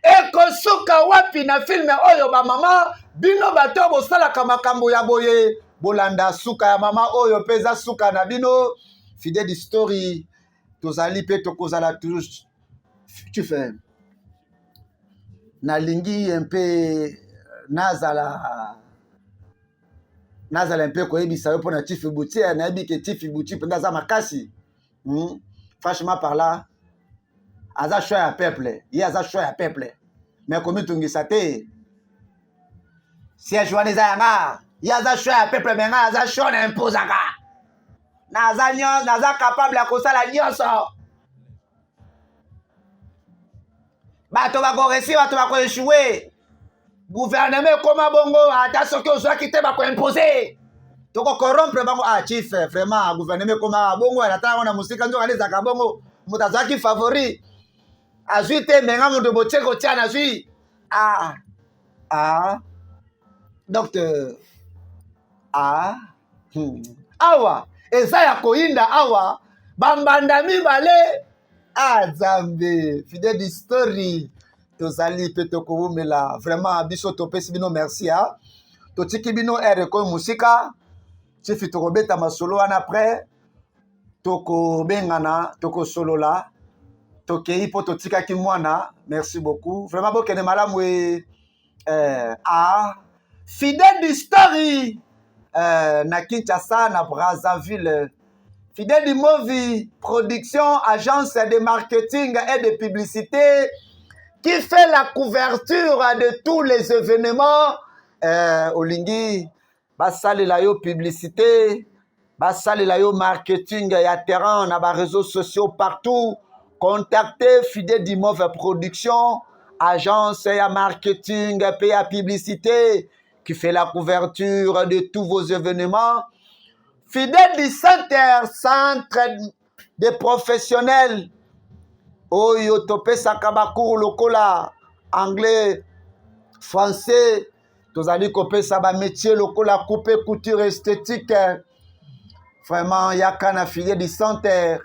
ekosuka wapi na film oyo? Bamama, bino bato bosalaka makambo ya boye, bolanda suka ya mama oyo mpe eza suka na bino. Fidèle story, tozali mpe tokozala toujours. Tu fais, nalingi mpe nazala mpe koyebisa yo mpona Chief Boutier. Nayebi ke Chief Boutier mpenza aza makasi. Franchement par là, aza choix ya peuple, ye aza choix ya peuple, mais komitungisa te, siège wana eza yanga. Ye aza choix ya peuple, mais ngai aza choix na imposaka, naza nyonso, naza capable ya kosala nyonso. Bato bakoréussir, bato bakoéchouer. Gouvernement ekóma bongo, ata soki ozwaki te, bakoimpose, tokocorrompre bango. Ah chief, vraiment gouvernement ekóma bongo, ata yango na mosika, nzoka nde ezalaka bongo. Moto azwaki favori azwi te, menga moto botie kotia nazwi. Ah ah, docteur, ah. Awa eza ya koyinda awa, bambanda mibale. Ah Nzambe, fidèle story, tozali mpe tokowumela. Vraiment biso topesi bino merci. Ha, totiki bino ere ekoyi mosika. Chief, tokobeta masolo wana après, tokobengana, tokosolola. Tokei mpo totikaki mwana. Merci beaucoup vraiment, bokende malamu. E eh, ah, fidèle du story, eh, na Kinshasa, na Brazzaville, Fidèle du Movi Production, agence de marketing et de publicité qui fait la couverture de tous les événements. Euh, olingi basalela yo publicité, basalela yo marketing ya terrain na baréseaux sociaux partout, contactez Fidèle du Move Production, agence ya marketing et ya publicité qui fait la couverture de tous vos événements. Fidèle du Center, centre de professionnels oyo topesaka bacours lokola anglais, français, tozali kopesa bamétier lokola coupe, couture, esthétique. Vraiment yaka na Fidèle du Center,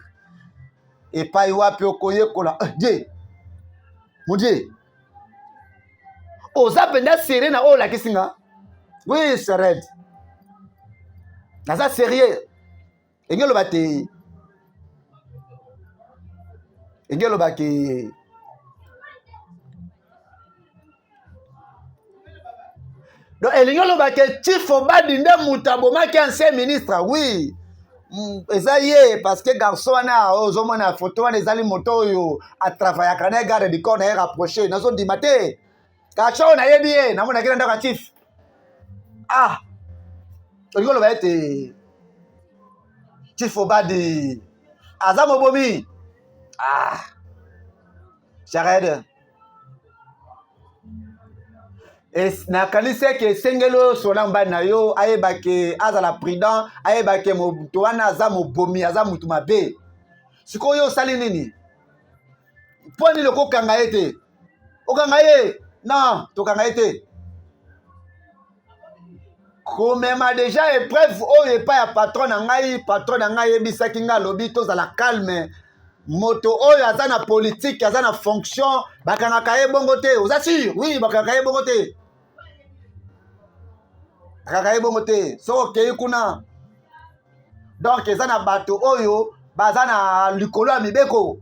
epai wapi okoyekola. Eh, die mon Dieu, oza mpenza sérieux na oyo olakisi nga? Oui, c'est red, naza sérieux. Enge oloba te, enge olobaki. Donc elingi oloba ke Chief Obadi nde moto abomaki ancien ministre. Oui, eza ye, parce que garçon wana ozomona photo wana ezali moto oyo atravayaka na ye, garde du corps na ye rapproché. Nazondima te, garçon oyo nayebi ye, namonaki na ndako ya chief. Ah, olingi oloba ete Chief Obadi aza mobomi? Ah, Jared, nakanisi eke esengeli oyo sola mobali na yo ayeba ke azala prudent, ayeba ke moto wana aza mobomi, aza motu mabe. Sikoyo osali nini? Mpo nini okokanga ye te? Okanga ye? Non, tokanga ye te. Komema deja epreuve oyo epai ya patron na ngai. Patron na ngai ayebisaki ngai, alobi tozala calme. Moto oyo aza na politike, aza na fonction, bakangaka ye bongo te. Oza sûr? Oui, bakangaka ye bongo te, bakangaka ye bongo te. Soki okei kuna, donc eza na bato oyo baza na likolo ya mibeko.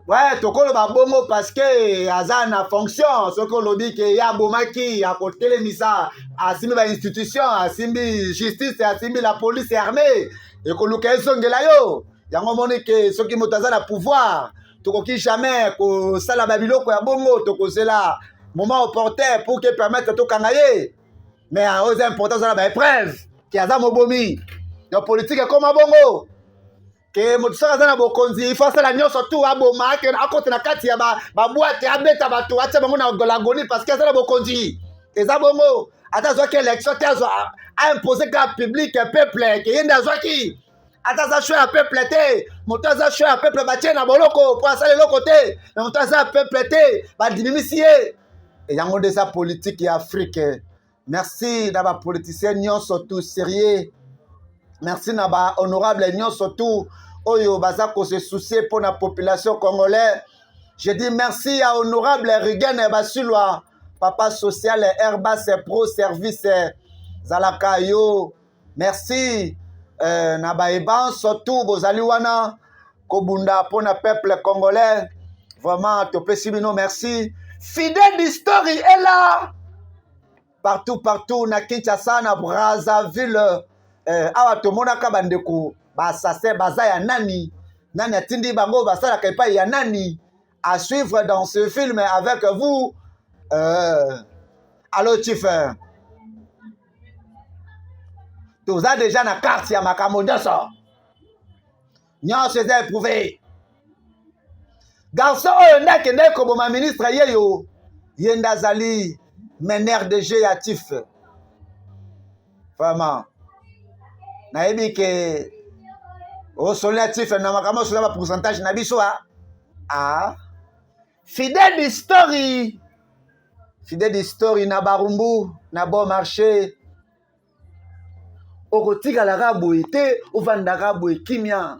Ouais, tokoloba bongo parce que aza na fonction. Soki olobi ke ye abomaki, akotelemisa, asimbi bainstitution, asimbi justice, asimbi la police, armée ekoluka ezongela yo. Yango omoni ke soki moto aza na pouvoir, tokoki jamais kosala babiloko ya bongo. Tokozela moment opportun pour que permettre tokanga ye. Mais oyo eza important, aza na baépreuve ke aza mobomi. Donc politique ekoma bongo ke moto soki aza na bokonzi, ifo asala nyonso tu, aboma, akota na kati ya baboîte, abeta bato, atia bango na l'agonie, parce que aza na bokonzi. Eza bongo. Ata azwaki élection te, azwa, aimpose kaka public, peuple, ke ye nde azwaki. Ata aza choix ya peuple te, moto aza choix ya peuple batie na boloko mpo asala eloko te, na moto aza ya peuple te, badimimisi ye. Yango nde eza politique ya Afrique. Merci na bapoliticien nyonso tout sérieux. Merci na bahonorable nyonso tout oyo baza kose soucier mpo na population congolais. Je dis merci à honorable Rigen Basilwa, papa social, Airbus Pro Service, zalaka yo. Merci na baebanso tout bozali wana kobunda mpo na peuple congolais. Vraiment, topesi bino merci. Fidèle d'history est là partout, partout na Kinshasa, na Brazzaville. Awa tomonaka bandeko baassassin baza ya nani? Nani atindi bango? Basalaka epai ya nani? À suivre dans ce film avec vous. Allo chief, toza déjà na carte ya makambo nyonso, nyonso eza éprouvé. Garçon oyo nde akendaki koboma ministre, ye yo, ye nde azali meneur de jeu ya chief. Vraiment, nayebi ke osoli ya chief na makambo osola bapourcentage na biso. A ah. Fidèle d'history, fidèle d'history na Barumbu, na Bon Marché. Okotikalaka boye te, ovandaka boye kimia,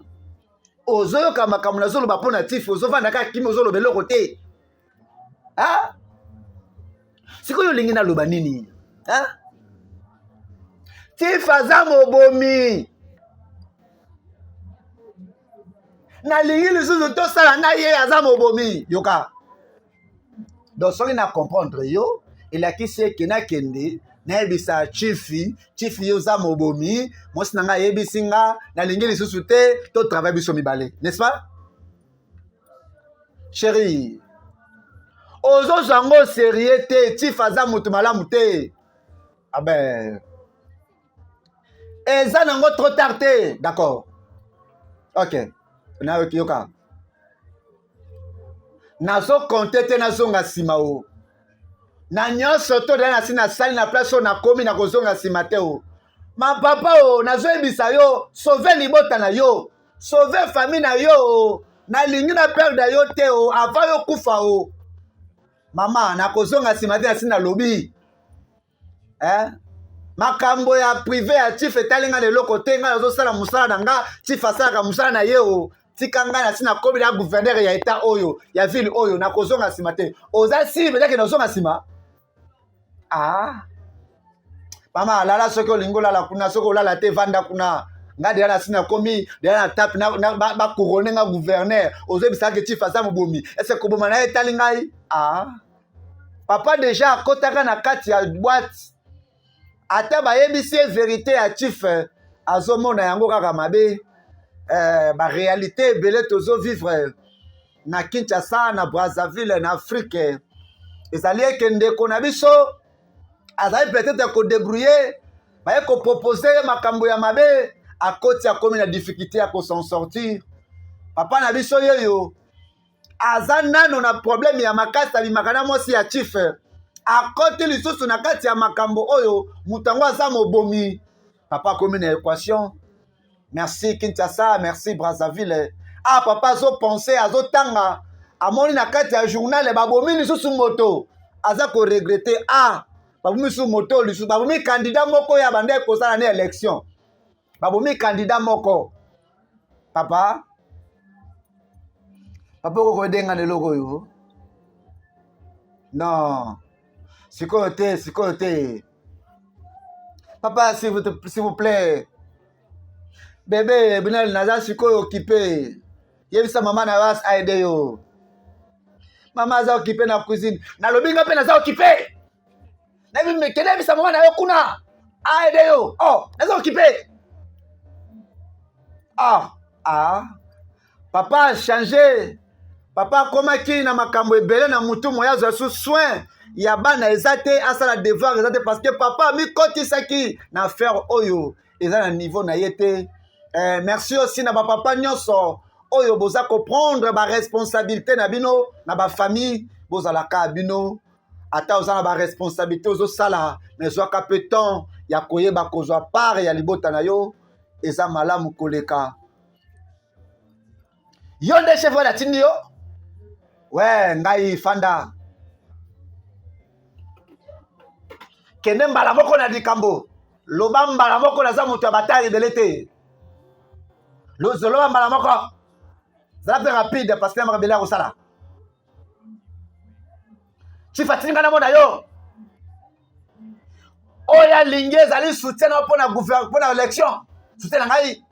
ozoyoka makambo nazoloba mpo na tife, ozovandaka kimia, ozoloba eloko te. Ah? Sikoyo olingi naloba nini? Ah? Tife aza mobomi. Nalingi lisusu tosala na ye, aza mobomi. Yoka, donc soki na comprendre yo, elakisi eke nakende nayebisa chifi: "Chifi, yo oza mobomi, mwasi na ngai ayebisi nga, nalingi lisusu te to travaille biso mibale", n'est-ce pas? Chéri, ozozwa yango sérieux te. Chief aza moto malamu te. Aben, eza nango trop tard te. D'accord, ok, nayoki. Yoka, nazokonte te, nazonga nsima o na nyonso to deya nasi nasali na place oyo nakomi, nakozonga nsima te. O mapapa o, nazoyebisa yo, sauve libota na yo, sauve famille na yo. O nalingi na perdre yo te o avant yo kufa. O mama, nakozonga nsima te, nasi nalobi, eh? Makambo ya privé ya chief etali ngai na eloko te. Ngai nazosala mosala na nga, chief asalaka mosala na ye. O tika ngai, nasi nakomi na gouverneur ya état oyo, ya ville oyo, nakozonga nsima te. Oza sûr ezaki nazonga nsima? Ah mama, alala soki olingi olala kuna, soki olala te, vanda kuna. Nga deja nasi nakomi deja na tape, bacouronne nga gouverneur. Ozoyebisaka chief aza mobomi, ese koboma na ye etali ngai? Ah. Papa deja akotaka na kati ya boîte, ata bayebisi ye verite ya chief, azomona yango kaka mabe. Baréalité ebele tozovivre na Kinshasa, na Brazzaville, na Afrique, ezali eke ndeko na biso azali peut-être kodebrouiller, baye kopropose ye makambo ya mabe, akoti akomi na difficulté ya kosan sortir. Papa na biso yeyo aza nano na problème ya makasi, abimaka na mwasi ya chief, akoti lisusu na kati ya makambo oyo moto yango aza mobomi. Papa akomi na équation. Merci Kinshasa, merci Brazzaville. Ah, papa azopense, azotanga, amoni na kati ya journal babomi lisusu moto, aza koregrete. Ah, babomi lisusu moto, lisusu babomi candidat moko ya banda ekosala na élection, babomi candidat moko. Papa, papa okokodenga na eloko oyo non, sikoyo te, sikoyo te. Papa, s'il vous plaît, bebe Binel, naza sikoyo okipe. Yebisa mama na yo aide yo. Mama aza okipe na cuisine, nalobi nga mpe naza okipe. Nayebi, kende yebisa mama na yo kuna aide yo. Oh, naza okipe. Ah, ah, papa change. Papa akomaki na makambo ebele na mutu, moya azwa su soin ya bana eza te, asala devoir eza te, parce que papa amikotisaki na affaire oyo eza na niveau na ye te. Merci aussi na bapapa nyonso oyo boza koprendre baresponsabilité na bino na bafamille. Bozalaka bino, ata oza na baresponsabilité ozosala, mais zwaka mpe temps ya koyeba kozwa part ya libota na yo, eza malamu koleka. Yo nde chef oyo atindi yo, we ngai fanda, kende mbala moko na likambo, loba mbala moko, naza moto ya batari ebele te, loba mbala moko, zala mpe rapide parce que makambo ebele ya kosala. Chief atindi ngai namona yo, oyo alingi ezali soutien na mpona mpona élection, soutien na ngai.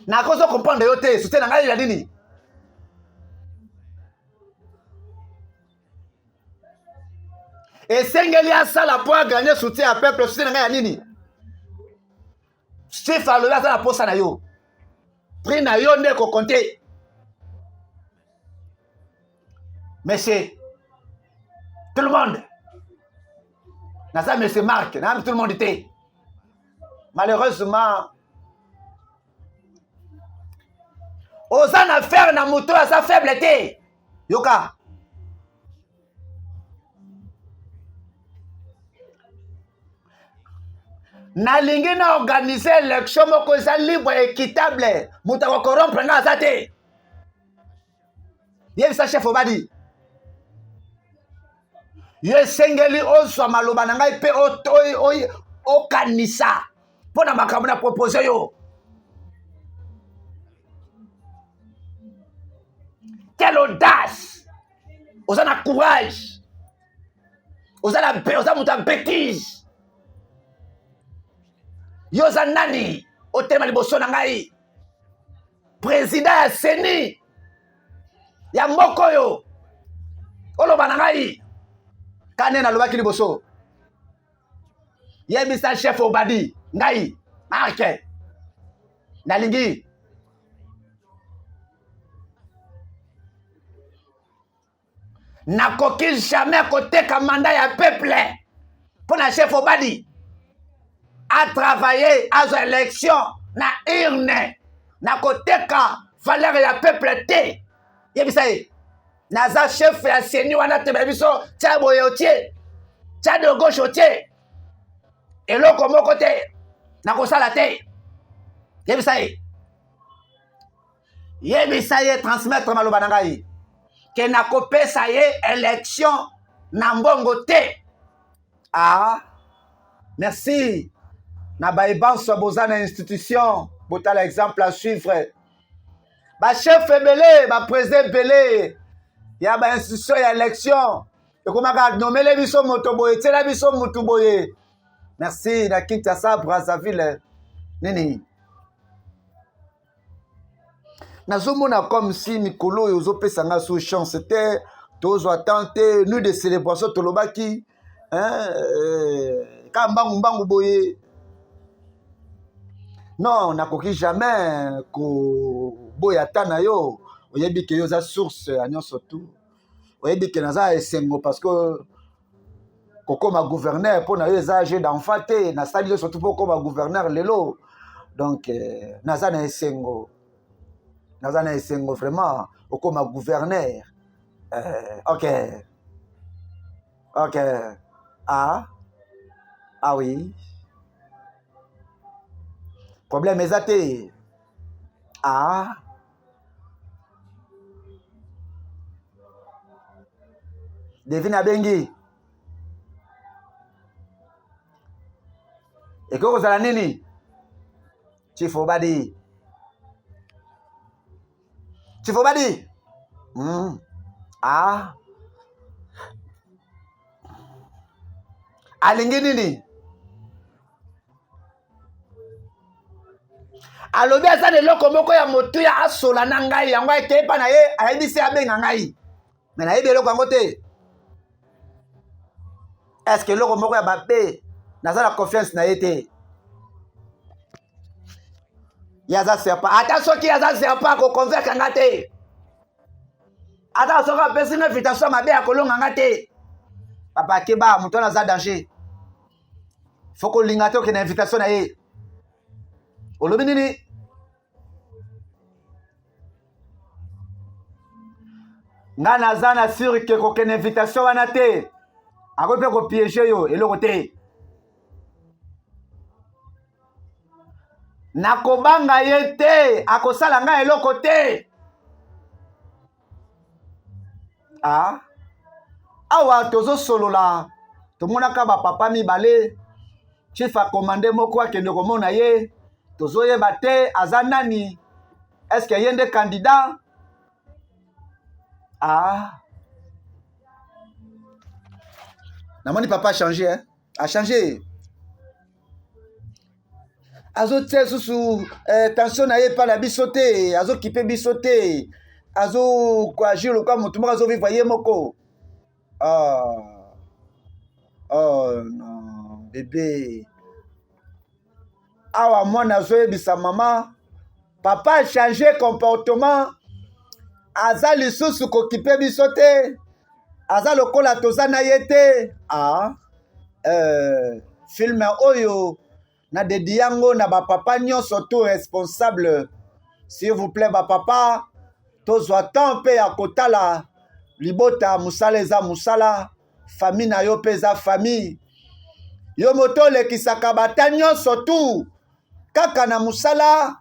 Nakozo comprendre yo te, soutien na ngai ya nini? Esengeli asala mpo aganye soutien ya peuple, soutien na ngai ya nini? Chief alobi aza na posa na yo, prix na yo nde ekokonte. Monsieur tout le monde, naza monsieur Mark na tout le monde te. Malheureusement oza na affaire na moto oyo aza faible te. Yoka, nalingi na organise élection moko eza libre, équitable, moto akokorompre nga aza te. Yebisa chef Obadi, yo esengeli ozwa maloba na ngai mpe okanisa mpo na makambo na propose yo. Quelle audace! Oza na courage, oza na, oza moto ya bétise. Yo oza nani otelema liboso na ngai, président ya seni ya mboka oyo, oloba na ngai kane nalobaki liboso? Yebisa chef Obadi, ngai Marke nalingi nakoki jamais koteka mandat ya peuple mpo na chef Obadi atravaille, azwa élection na urne. Nakoteka valeur ya peuple te. Yebisa ye naza chef ya seni wana te. Biso tia boye otie, tia de gauche otie, eloko moko te nakosala te. Yebisa ye, yebisa ye, transmettre maloba na ngai ke nakopesa ye élection na mbongo te. Ah, merci na bayebanso boza na institution, botala exemple à suivre. Bachef ebele, baprésident ebele ya bainstitution ya élection ekomaka nomele biso moto boye, tiela biso motu boye. Merci na Kinshasa, Brazzaville. Nini nazomona comme si mikolo oyo ozopesa nga so chance te. Tozwa temps te, nuit de célébration tolobaki, hein, ka mbangu mbangu boye. Non, nakoki jamais koboya ata na yo. Oyebi ke yo oza source ya nyonso tout. Oyebi ke naza esengo parce que kokoma gouverneur mpo na yo eza jeu d'enfant te. Nasali nyonso tout mpo okoma gouverneur lelo. Donc naza na esengo, naza na esengo vraiment okoma gouverneur. Ok, ok, ah, ah oui, problème eza te. Ah, Devine abengi, ekoki kozala nini? Chief Obadi, Chief Obadi. Ah, alingi nini? Alobi aza na eloko moko ya motuya asola na ngai, yango akei epa na ye, ayebisi abenga ngai, me nayebi eloko yango te. Est-ce eloko moko ya mabe? Naza na confiance na ye te. Ye aza serpent, ata soki aza serpent akoconvaincre nga te, ata soki apesi nga invitation ya mabe akolonga nga te. Papa, keba, moto wana aza danger, fo kolinga te okende invitation na ye. Olobi nini? Nga naza na sur ke kokende invitation wana te, akoki mpe kopiege yo, eloko te. Nakobanga ye te, akosala ngai eloko te. Ah, awa tozosolola, tomonaka bapapa mibale, chief akomande moko akende komona ye, tozoyeba te aza nani, eske ye nde candidat? Ah, namoni papa achange, hein? Achange, azotia lisusu tension na ye epai na biso te, azokipe biso te, azokoagir lokola motu moko azovivre ye moko. Oh, oh non, bebe, awa mwana azoyebisa mama, papa achange comportement, aza lisusu kokipe biso te, aza lokola toza na ye te. Ah, film oyo na dedi yango na bapapa nyonso tout responsable. S'il vous plaît bapapa, tozwa temps mpe ya kotala libota. Mosala eza mosala, famille na yo mpe eza famille. Yo moto olekisaka bata nyonso tu kaka na mosala,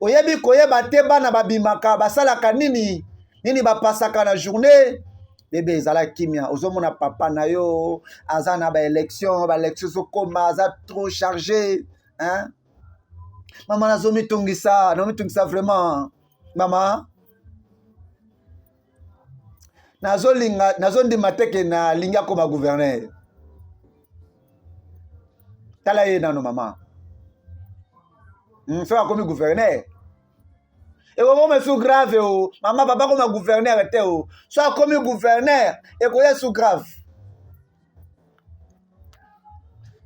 oyebi koyeba te bana babimaka basalaka nini, nini bapasaka na journée. Bebe, ezala kimia, ozomona papa na yo aza na baélection, baélection ezokoma, aza trop chargé, hein? Mama, nazomitungisa, nazomitungisa vraiment mama, nazolinga, nazondima te ke nalingi akoma gouverneur. Tala ye nano mama, soki akomi gouverneur ekokoma su grave o. Mama, papa akoma gouverneur te o, so akomi gouverneur ekoya su grave.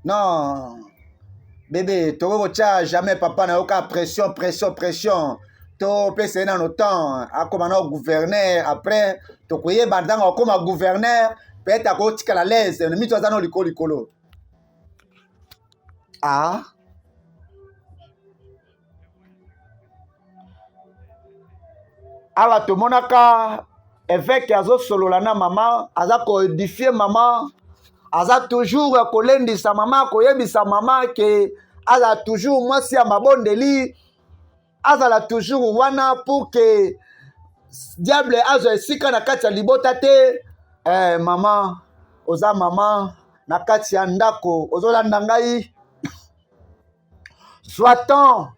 Non bebe, tokoki kotia jamais papa na yo ka pression, pression, pression. Topesa ye nano temps akoma na gouverneur, après tokoyeba. Ntango akoma gouverneur, peut-être akotikala l'aise, mito aza no likolo likolo. Ah, awa tomonaka évêque azosolola na mama, aza koédifier mama, aza toujours kolendisa mama, koyebisa mama ke azala toujours mwasi ya mabondeli, azala toujours wana pour que diable azwa esika na kati ya libota te. Mama, oza mama na kati ya ndako, ozolanda ngai, zwa temps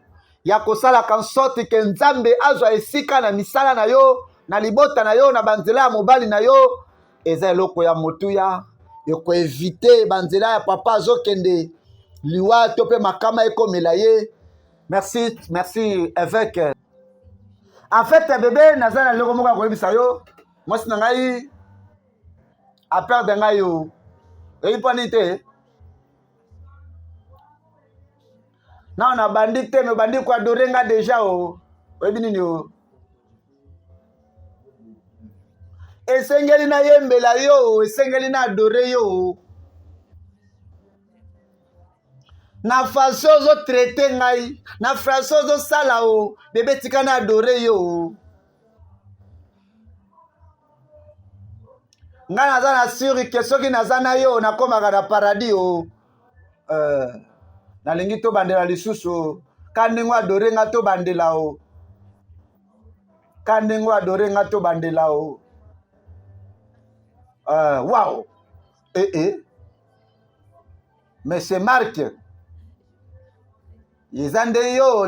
ya kosalaka nsorte ke Nzambe azwa esika na misala na yo, na libota na yo, na banzela ya mobali na yo. Eza eloko ya motuya, ekoéviter banzela ya papa azokende liwa to mpe makama ekomela ye. Merci, merci évêque. En fait bebe, naza na eloko moko ya koyebisa yo, mwasi na ngai. Aperde ngai yo. Oyebi mpo nini te? Nao nabandi te, me obandi koadore nga deja o. Oyebi nini o? Esengeli nayembela yo, esengeli na adore yo. Na façon ozotraite ngai, na façon ozosala o, bebe tika na adore yo o. Ngai naza na suri ke soki naza na yo nakomaka na paradis o. Nalingi tobandela lisusu ka ndenge adore nga tobandela o, ka ndenge adore nga tobandela o. Wow, eh, eh. Mais c'est Marc eza nde yo.